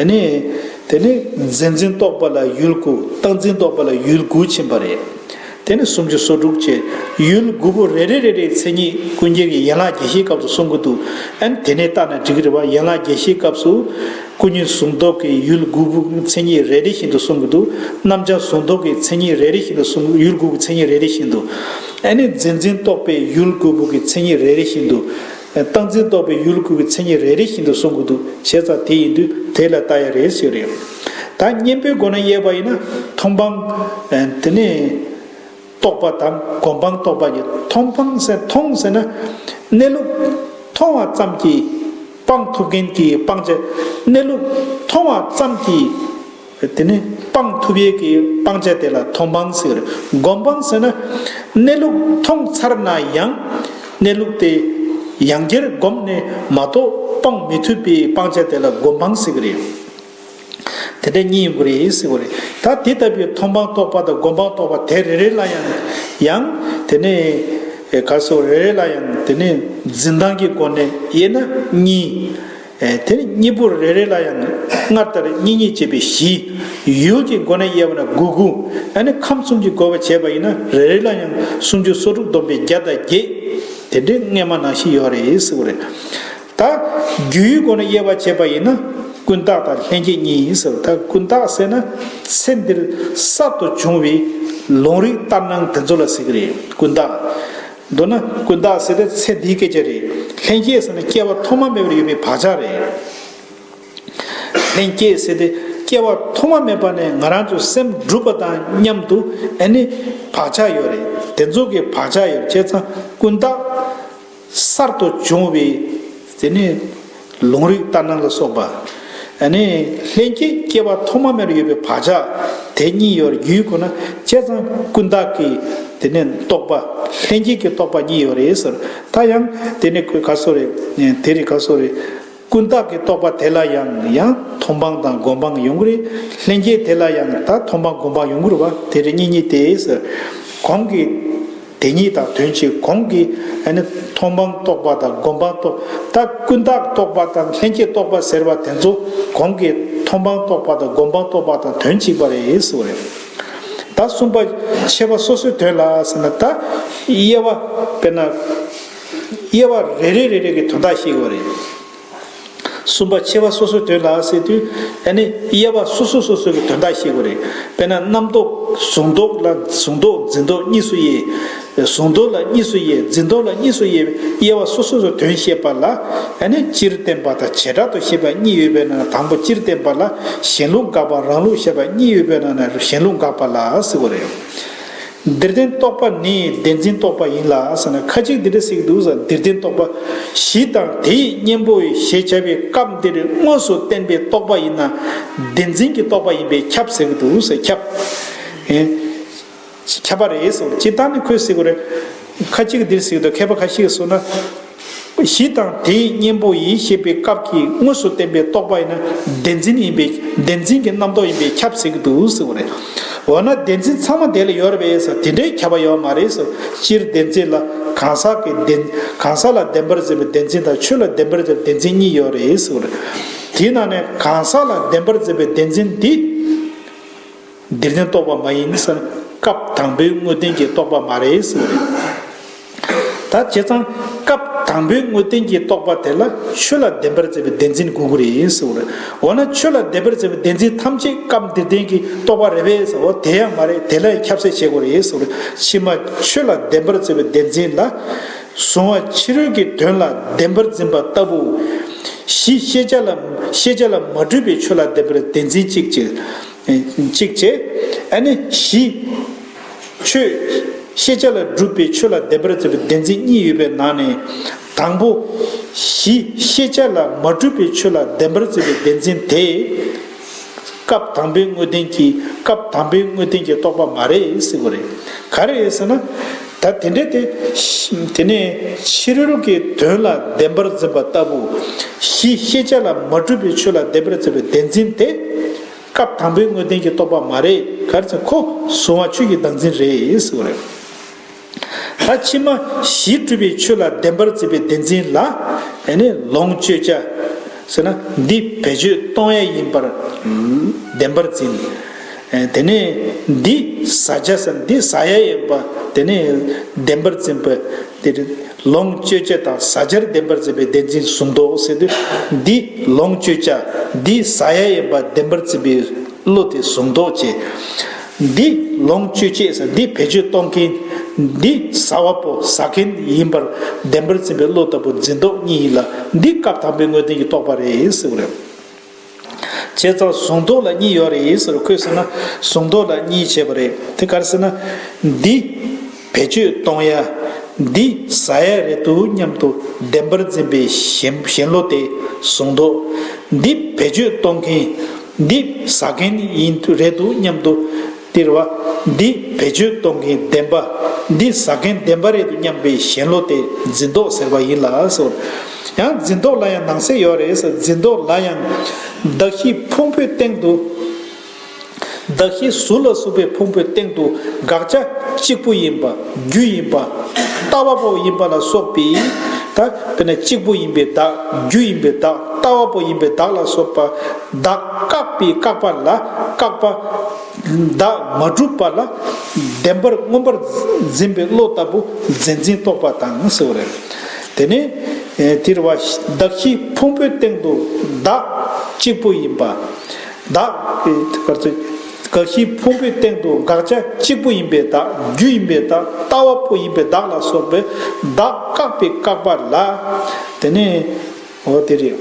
ཨ་ནི་དེ་ནས་རྫས་འཛིན་རྟོག་པ་ལ་ཡུལ་དགུ། རྟག་འཛིན་རྟོག་པ་ལ་ཡུལ་དགུ་ཕྱིན་པ་རེད། དེ་ནི་སུམ་ཅུ་སོ་དྲུག་བྱས། ཡུལ་དགུ་པོ་རེ་རེ་རེ་རེའི་མཚན་ཉིད་ཀུན་རྒྱལ་གྱི་ཡན་ལག་བརྒྱད་བཤད་སྐབས་སུ་གསུང་གི་འདུག། ཨ་ནི་དེ་ནས་བལྟས་ན་འགྲིག་གི་རེད་པ། ཡན་ལག་བརྒྱད་བཤད་སྐབས་སུ། ཀུན་ཉོན་གཟུང་རྟོག་གི་ཡུལ་དགུ་པོའི་མཚན་ཉིད་རེ་རེ་བཞིན་དུ་གསུང་གི་འདུག། རྣམ་བྱང་གཟུང་རྟོག་གི་མཚན་ཉིད་རེ་རེ་བཞིན་དུ་གསུང་། ཡུལ་དགུ་པོའི་མཚན་ཉིད་རེ་རེ་བཞིན་དུ། ཨ་ནི་རྫས་འཛིན་རྟོག་པའི་ཡུལ་དགུ་པོ་གི་མཚན་ཉིད་རེ་རེ་བཞིན་དུ། རྟག་འཛིན་རྟོག་པའི་ཡུལ་དགུ་པོའི་མཚན་ཉིད་རེ་རེ་བཞིན་དུ་གསུང་གི་འདུག། བྱས་ཙང་དེ་ཡིན་དུས་དེ་ལ་ལྟ་ཡ་རེད་ཟེར་རེད། ད་གཉེན་པོའི་སྒོ་ནས་དབྱེ་བ་ཡིན་ན། མཐོང་སྤང་། ཨ་དེ་ནས། རྟོག་པ་དང་སྒོམ་སྤང་རྟོག་པ་གཉིས། མཐོང་སྤང་ཟེར། མཐོང་ཟེར་ན་གནས་ལུགས་མཐོང་བ་ཙམ་གྱིས་སྤང་ཐུབ་མཁན་གྱི་སྤང་བྱ། གནས་ལུགས་མཐོང་བ་ཙམ་གྱིས་དེ་ནི་སྤང་ཐུབ་ཡས་ཀྱི་སྤང་བྱ་དེ་ལ་མཐོང་སྤང་ཟེར། སྒོམ་སྤང་ཟེར་ན་གནས་ལུགས་མཐོང་ཚར་ན་ཡང་གནས་ལུགས་དེ་ཡང་བསྐྱར་བསྒོམས་ནས་མ་གཏོགས་སྤང་མི་ཐུབ་པའི་སྤང་བྱ་དེ་ལ་སྒོམ་སྤང་ཟེར་གྱི་རེད། དེ་འདྲ་གཉིས་ཡོང་གི་རེད་ཟེར་བ་རེད། ད་དེ་ལྟ་བུའི་མཐོང་སྤང་རྟོག་པ་དང་སྒོམ་སྤང་རྟོག་པ་དེ་རེ་རེ་ལ་ཡང་། ཡང་དེ་ནས་ཨེ་ག་སོ་རེ་རེ་ལ་ཡང་དེ་ནས་འཛིན་སྟངས་ཀྱི་སྒོ་ནས་དབྱེ་ན་གཉིས། ཨེ་དེ་ནས་གཉིས་པོ་རེ་རེ་ལ་ཡང་སྔར་ལྟར་གཉིས་གཉིས་བྱས་པའི་བཞི། ཡུལ་གྱི་སྒོ་ནས་དབྱེ་བ་ན་དགུ་དགུ། ཨ་ནི་ཁམས་གསུམ་གྱི་སྒོ་ནས་བྱས་པ་ཡིན་ན་རེ་རེ་ལ་ཡང་སུམ་ཅུ་སོ་དྲུག་བསྡོམས་པས་བརྒྱ་དང་བརྒྱད། དེ་འདྲའི་སྔ་མ་ནང་བཞིན་ཡོད་རེད་ཟེར་བ་རེད། ད་རྒྱུའི་སྒོ་ནས་དབྱེ་བ་བྱས་པ་ཡིན་ན་ཀུན་བརྟགས་དང་ལྷན་སྐྱེས་གཉིས་ཟེར། ད་ཀུན་བརྟགས་ཟེར་ན་ཚེ་འདིར་གསར་དུ་བྱུང་བའི་ལུང་རིགས་ལྟར་སྣང་དེ་ཚོ་ལ་ཟེར་གྱི་རེད། ཀུན་བརྟགས། མདོར་ན་ཀུན་བརྟགས་ཟེར་དེ་ཚེ་འདིའི་སྐད་ཆ་རེད། ལྷན་སྐྱེས་ཟེར་ན་སྐྱེ་བ་ཐོག་མ་མེད་པར་ཡོད་པའི་བག་ཆགས་རེད། ལྷན་སྐྱེས་ཟེར་དེ་སྐྱེ་བ་ཐོག་མ་མེད་པ་ནས་ང་རང་ཚོའི་སེམས་གྲུབ་པ་དང་མཉམ་དུ་ཨ་ནི་བག་ཆགས་ཡོད་རེད། དེ་ཚོ་གི་བག་ཆགས་ཡོད་རེད། བྱས་ཙང་ཀུན་བརྟགས། གསར་དུ་བྱུང་བའི་དེ་ནི་ལུང་རིགས་ལྟར་སྣང་ལ་སོགས་པ། ཨ་ནི་ལྷན་སྐྱེས་སྐྱེ་བ་ཐོག་མ་མེད་པར་ཡོད་པའི་བག་ཆགས་དེ་གཉིས་ཡོད་རེད། རྒྱུའི་སྒོ་ནས་བྱས་ཙང་ཀུན་བརྟགས་ཀྱི་དེ་ནི་རྟོག་པ། ལྷན་སྐྱེས་ཀྱི་རྟོག་པ་གཉིས་ཡོད་རེད་ཟེར། ད་ཡང་དེ་ནི་ག་སོ་རེད། དེ་རེད། ག་སོ་རེད། ཀུན་བརྟགས་ཀྱི་རྟོག་པ་དེ་ལ་ཡང་ཡང་མཐོང་སྤང་དང་སྒོམ་སྤང་ཡོང་གི་རེད། ལྷན་སྐྱེས་དེ་ལ་ཡང་ད་མཐོང་སྤང་སྒོམ་སྤང་ཡོང་གི་རེད་བ། དེ་རེད། གཉིས་གཉིས་ཏེ་ཟེར། གོང་གི་དེ་གཉིས་དང་དོན་གཅིག། གོང་གི་ཨ་ནི་མཐོང་སྤང་རྟོག་པ་དང་སྒོམ་སྤང་རྟོག། ད་ཀུན་བརྟགས་རྟོག་པ་དང་ལྷན་སྐྱེས་རྟོག་པ་ཟེར་བ་དེ་ཚོ་གོང་གི་མཐོང་སྤང་རྟོག་པ་དང་སྒོམ་སྤང་རྟོག་པ་དང་དོན་གཅིག་པ་རེད་ཟེར་བ་རེད། ད་གསུམ་པ་ཕྱེ་བ་སོ་སོའི་དོན་ལ་ཟེར་ན། ད་དབྱེ་བ་དཔེར་ན་དབྱེ་བ་རེ་རེ་རེ་རེ་གི་དོན་དག་ཤེས་དགོས་རེད། གསུམ་པ་ཕྱེ་བ་སོ་སོའི་དོན་ལ་ཟེར་དུས་ཨ་ནི་དབྱེ་བ་སོ་སོ་སོ་སོ་གི་དོན་དག་ཤེས་དགོས་རེད། དཔེར་ན་རྣམ་རྟོག་གཟུང་རྟོག་ལ་གཟུང་རྟོག་འཛིན་རྟོག་གཉིས་སུ་དབྱེ། གཟུང་རྟོག་ལ་གཉིས་སུ་དབྱེ། འཛིན་རྟོག་ལ་གཉིས་སུ་དབྱེ། དབྱེ་བ་སོ་སོ་སོ་དོན་བཤད་པ་ལ་ཨ་ནི་སྤྱིར་བསྟན་པ་དང་བྱེ་བྲག་ཏུ་བཤད་པ་གཉིས་ཡོད་པའི་ནང་དང་པོ་སྤྱིར་བསྟན་པ་ལ་གཞན་ལུགས་དགག་པ་རང་ལུགས་བཤད་པ་གཉིས་ཡོད་པའི་ནང་ནས་གཞན་ལུགས་དགག་པ་ལ་ཟེར་དགོས་རེད། འདིར་བསྟན་རྟོག་པ་ནི་བདེན་འཛིན་རྟོག་པ་ཡིན་ལ་ཟེར་ན། ཁ་ཅིག་འདི་འདྲ་ཟེར་གྱི་འདུག་ཟེར། འདིར་བསྟན་རྟོག་པ་གཞི་དང་དེའི་གཉེན་པོ་ཞེས་བྱ་བའི་སྐབས་འདིར་དངོས་སུ་བསྟན་པའི་རྟོག་པ་ཡིན་ན་བདེན་འཛིན་གྱི་རྟོག་པ་ཡིན་པས་ཁྱབ་ཟེར་གྱི་འདུག་ཟེར། ཁྱབ། ཨེ། ཁྱབ་པ་རེད་ཟེར། སྤྱིར་བཏང་ནི་ཁོས་ཟེར་གྱི་རེད། ཁ་ཅིག་འདིར་ཟེར་གྱི་འདུག། མཁས་པ་ཁ་ཤས་ཀྱིས་གསུངས་ན། གཞི་དང་དེའི་གཉེན་པོ་ཡིས་ཞེས་པའི་སྐབས་ཀྱི་དངོས་སུ་བསྟན་པའི་རྟོག་པ་ཡིན་ན་བདེན་འཛིན་ཡིན་པས། བདེན་འཛིན་གྱི་རྣམ་རྟོག་ཡིན་པས་ཁྱབ་ཟེར་གྱི་འདུག་ཟེར་བ་རེད། འོ་ན་བདེན་འཛིན་ཚང་མ་དེ་ལ་ཡོད་རེད་པས་ཟེར། དེ་འདྲའི་ཁྱབ་པ་ཡོད་མ་རེད་ཟེར། སྤྱིར་བདེན་འཛིན་ལ་གང་ཟག་གི་བདེན། གང་ཟག་ལ་བདེན་པར་འཛིན་པའི་བདེན་འཛིན་དང་ཆོས་ལ་བདེན་པར་འཛིན་པའི་བདེན་འཛིན་གཉིས་ཡོད་རེད་ཟེར་བ་རེད། དེའི་ནང་ནས་གང་ཟག་ལ་བདེན་པར་འཛིན་པའི་བདེན་འཛིན་འདི། འདིར་བསྟན་རྟོག་པ་མ་ཡིན་ཟེར། སྐབས་དང་པོའི་དངོས་བསྟན་གྱི་རྟོག་པ་མ་རེད་ཟེར་བ་རེད། ད་བྱས་ཙང་སྐབས་དང་པོའི་དངོས་བསྟན་གྱི་རྟོག་པ་དེ་ལ་ཆོས་ལ་བདེན་པར་འཛིན་པའི་བདེན་འཛིན་དགོས་ཀྱི་རེད་ཟེར་བ་རེད། འོ་ན་ཆོས་ལ་བདེན་པར་འཛིན་པའི་བདེན་འཛིན་ཐམས་ཅད་སྐབས་འདིར་བསྟན་གྱི་རྟོག་པ་རེད་པས་ཟེར། འོ་དེ་ཡང་མ་རེད། དེ་ལ་ཡང་ཁྱབ་བསལ་བྱེད་དགོས་རེད་ཟེར་བ་རེད། ཕྱི་མ་ཆོས་ལ་བདེན་པར་འཛིན་པའི་བདེན་འཛིན་ལ། གཟུང་བ་ཕྱི་རོལ་གྱི་དོན་ལ་བདེན་པར་འཛིན་པ་ལྟ་བུ། གཞི་ཤེས་བྱ་ལ། ཤེས་བྱ་ལ་མ་གྲུབ་པའི་ཆོས་ལ་བདེན་པར་བདེན་འཛིན་གཅིག་བྱས། གཅིག་བྱས། ཨ་ནི་གཞི། ཆོས། ཤེས་བྱ་ལ་གྲུབ་པའི་ཆོས་ལ་བདེན་པར་འཛིན་པའི་བདེན་འཛིན་གཉིས་ཡོད་པའི་ནང་ནས། དང་པོ། གཞི་ཤེས་བྱ་ལ་མ་གྲུབ་པའི་ཆོས་ལ་བདེན་པར་འཛིན་པའི་བདེན་འཛིན་དེ། སྐབས་དང་པོའི་དངོས་བསྟན་གྱི། སྐབས་དང་པོའི་དངོས་བསྟན་གྱི་རྟོག་པ་མ་རེད་ཟེར་བ་རེད། ག་རེ་རེད་ཟེར་ན། ད་དེ་འདྲ་དེ། དེ་ནས་ཕྱི་རོལ་གྱི་དོན་ལ་བདེན་པར་འཛིན་པ་ལྟ་བུ། གཞི་ཤེས་བྱ་ལ་མ་གྲུབ་པའི་ཆོས་ལ་བདེན་པར་འཛིན་པའི་བདེན་འཛིན་དེ། སྐབས་དང་པོའི་དངོས་བསྟན་གྱི་རྟོག་པ་མ་རེད། ག་རེ་ཟེར། ཁོ་གཟུང་བ་ཆོས་ཀྱི་བདག་འཛིན་རེད་ཟེར་བ་རེད། ད་ཕྱི་མ་གཞི་གྲུབ་པའི་ཆོས་ལ་བདེན་པར་འཛིན་པའི་བདེན་འཛིན་ལ། ཨ་ནི་ལོངས་སྤྱོད་བྱ་ཟེར་ན། འདི་བེད་སྤྱོད་གཏོང་ཡ་ཡིན་པར་བདེན་པར་འཛིན། དེ་ནས་འདི་ཟ་བྱ་ཟེར་ན། འདི་ཟ་ཡ་ཡིན་པ་དེ་ནས་བདེན་པར་འཛིན་པ་དེ། ལོངས་སྤྱོད་བྱ་དང་ཟ་བྱར་བདེན་པར་འཛིན་པའི་བདེན་འཛིན་གཟུང་རྟོག་ཟེར་དུས། འདི་ལོངས་སྤྱོད་བྱ། འདི་ཟ་ཡ་ཡིན་པ་བདེན་པར་འཛིན་པའི་བློ་དེ་གཟུང་རྟོག་བྱེད། འདི་ལོངས་སྤྱོད་བྱེད་ཟེར། འདི་བེད་སྤྱོད་གཏོང་མཁན། འདི་ཟ་བ་པོ་ཟ་མཁན་ཡིན་པར་བདེན་པར་འཛིན་པའི་བློ་ལྟ་བུ་འཛིན་རྟོག་གཉིས་ཡིན་ལ། འདི་སྐབས་དང་པོའི་དངོས་བསྟན་གྱི་རྟོག་པ་རེད་ཟེར་བ་རེད། བྱས་ཙང་གཟུང་རྟོག་ལ་གཉིས་ཡོད་རེད་ཟེར། ཁོས་ཟེར་ན་གཟུང་རྟོག་ལ་གཉིས་བྱས་པ་རེད། དེ་ག་རེ་ཟེར་ན། འདི་བེད་སྤྱོད་གཏོང་ཡ། འདི་ཟ་ཡ་རེད་འདུག་སྙམ་དུ་བདེན་པར་འཛིན་པའི་ཞེན་ཞེན་བློ་དེ་གཟུང་རྟོག་འདི་བེད་སྤྱོད་གཏོང་མཁན། འདི་ཟ་མཁན་ཡིན་རེད་འདུག་སྙམ་དུ། དེ་རེད་བ། འདི་བེད་སྤྱོད་གཏོང་མཁན་བདེན་པ། འདི་ཟ་མཁན་བདེན་པ་རེད་འདུག་སྙམ་པའི་ཞེན་བློ་དེ་འཛིན་རྟོག་ཟེར་བ་ཡིན་ལ་ཟེར། ཡང་འཛིན་རྟོག་ལ་ཡང་ནང་གསེས་ཡོད་རེད་ཟེར། འཛིན་རྟོག་ལ་ཡང་གདགས་གཞི་ཕུང་པོའི་སྟེང་དུ། གདགས་གཞི་གཟུགས་ལ་སོགས་པའི་ཕུང་པོའི་སྟེང་དུ་དགག་བྱ་གཅིག་པུ་ཡིན་པ། རྒྱུ་ཡིན་པ། ལྟ་བ་པོ་ཡིན་པ་ལ་སོགས་པའི། ད་དཔེར་ན་གཅིག་པུ་ཡིན་པའི་བདག་རྒྱུ་ཡིན་པའི་བདག་ལྟ་བ་པོ་ཡིན་པའི་བདག་ལ་སོགས་པ། བདག་བཀག་པའི་བཀག་པ་ལ། བཀག་པ། བདག་མ་གྲུབ་པ་ལ་བདེན་པར་མངོན་པར་འཛིན་པའི་བློ་ལྟ་བུ་འཛིན་འཛིན་རྟོག་པ་དང་ཟེར་བ་རེད། དེ་ནས་དེ་རེད་བ། གདགས་གཞི་ཕུང་པོའི་སྟེང་དུ་བདག་གཅིག་པུ་ཡིན་པ། བདག་ག་ཚོད། གདགས་གཞི་ཕུང་པོའི་སྟེང་དུ་དགག་བྱ་གཅིག་པུ་ཡིན་པའི་བདག་རྒྱུ་ཡིན་པའི་བདག་ལྟ་བ་པོ་ཡིན་པའི་བདག་ལ་སོགས་པའི་བདག་བཀག་པའི་བཀག་པ་ལ། དེ་ནས། འོ་དེ་རེད།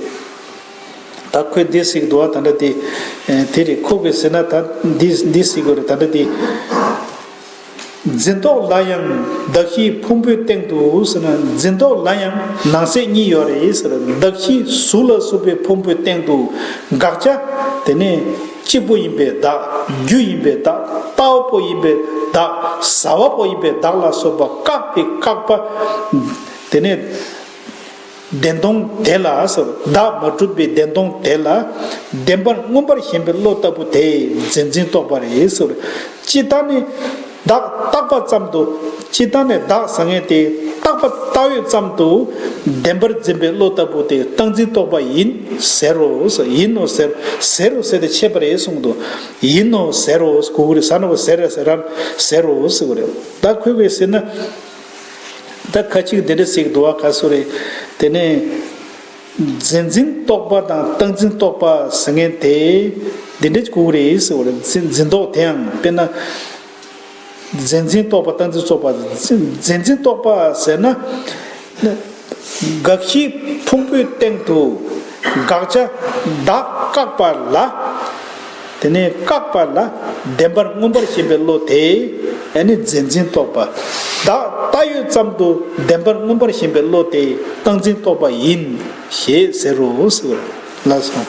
ད་ཁོས་འདི་ཟེར་གྱི་འདུག་བ། ད་ལྟ་དེ། དེ་རེད། ཁོ་གིས་ཟེར་ན་ད་འདི་འདི་ཟེར་དགོས་རེད། ད་ལྟ་དེ། འཛིན་རྟོག་ལ་ཡང་གདགས་གཞི་ཕུང་པོའི་སྟེང་དུ་ཟེར་ན། འཛིན་རྟོག་ལ་ཡང་ནང་གསེས་གཉིས་ཡོད་རེད་ཟེར། གདགས་གཞི་གཟུགས་ལ་སོགས་པའི་ཕུང་པོའི་སྟེང་དུ་དགག་བྱ། དེ་ནས་གཅིག་པུ་ཡིན་པའི་བདག་རྒྱུ་ཡིན་པའི་བདག་ལྟ་བ་པོ་ཡིན་པའི་བདག་ཟ་བ་པོ་ཡིན་པའི་བདག་ལ་སོགས་པ་བཀག་པའི་བཀག་པ། དེ་ནས། བདེན་སྟོང་དེ་ལ་ཟེར། བདག་མ་གྲུབ་པའི་བདེན་སྟོང་དེ་ལ་བདེན་པར་མངོན་པར་ཞེན་པའི་བློ་ལྟ་བུ་དེ་འཛིན་འཛིན་རྟོག་པ་རེད་ཟེར། སྤྱིར་བཏང་ནི་བདག་བཏགས་པ་ཙམ་དུ། སྤྱིར་བཏང་ནི་བདག་ཟེར་མཁན་དེ་བཏགས་པ་བཏགས་ཡོད་ཙམ་དུ་བདེན་པར་འཛིན་པའི་བློ་ལྟ་བུ་དེ་བཏགས་འཛིན་རྟོག་པ་ཡིན་ཟེར་རོ་ཟེར། ཡིན་ནོ་ཟེར། ཟེར་རོ་ཟེར་ཏེ་འཆད་པ་རེད་གསུངས་འདུག་ཡིན་ནོ་ཟེར་རོ། གུ་གུ་རེ་ཟ་ནོ་ཟེར་ར་ཟེར་ར་ཟེར་རོ་ཟེར་བ་རེད། ད་ཁོས་གས་ཟེར་ན། ད་ཁ་ཅིག་འདི་འདྲ་ཟེར་གྱི་འདུག་བ། ག་སུ་རེད། དེ་ནས་འཛིན་འཛིན་རྟོག་པ་དང་བཏགས་འཛིན་རྟོག་པ་ཟེར་མཁན་དེ་འདི་འདྲ་གུ་རེད་ཟེར་བ་རེད། འཛིན་འཛིན་རྟོག་དེའང་དཔེར་ན། འཛིན་འཛིན་རྟོག་པ་བཏགས་འཛིན་རྟོག་པ། འཛིན་འཛིན་རྟོག་པ་ཟེར་ན། དགག་གཞི་ཕུང་པོའི་སྟེང་དུ་དགག་བྱ་བདག་བཀག་པ་ལ། དེ་ནས་བཀག་པ་ལ་བདེན་པར་མངོན་པར་ཞེན་པའི་བློ་དེ་ཨ་ནི་འཛིན་འཛིན་རྟོག་པ། བདག་བཏགས་ཡོད་ཙམ་དུ་བདེན་པར་མངོན་པར་ཞེན་པའི་བློ་དེ་བཏགས་འཛིན་རྟོག་པ་ཡིན་ཞེས་ཟེར་རོ་ཟེར་བ་ལགས་སོ།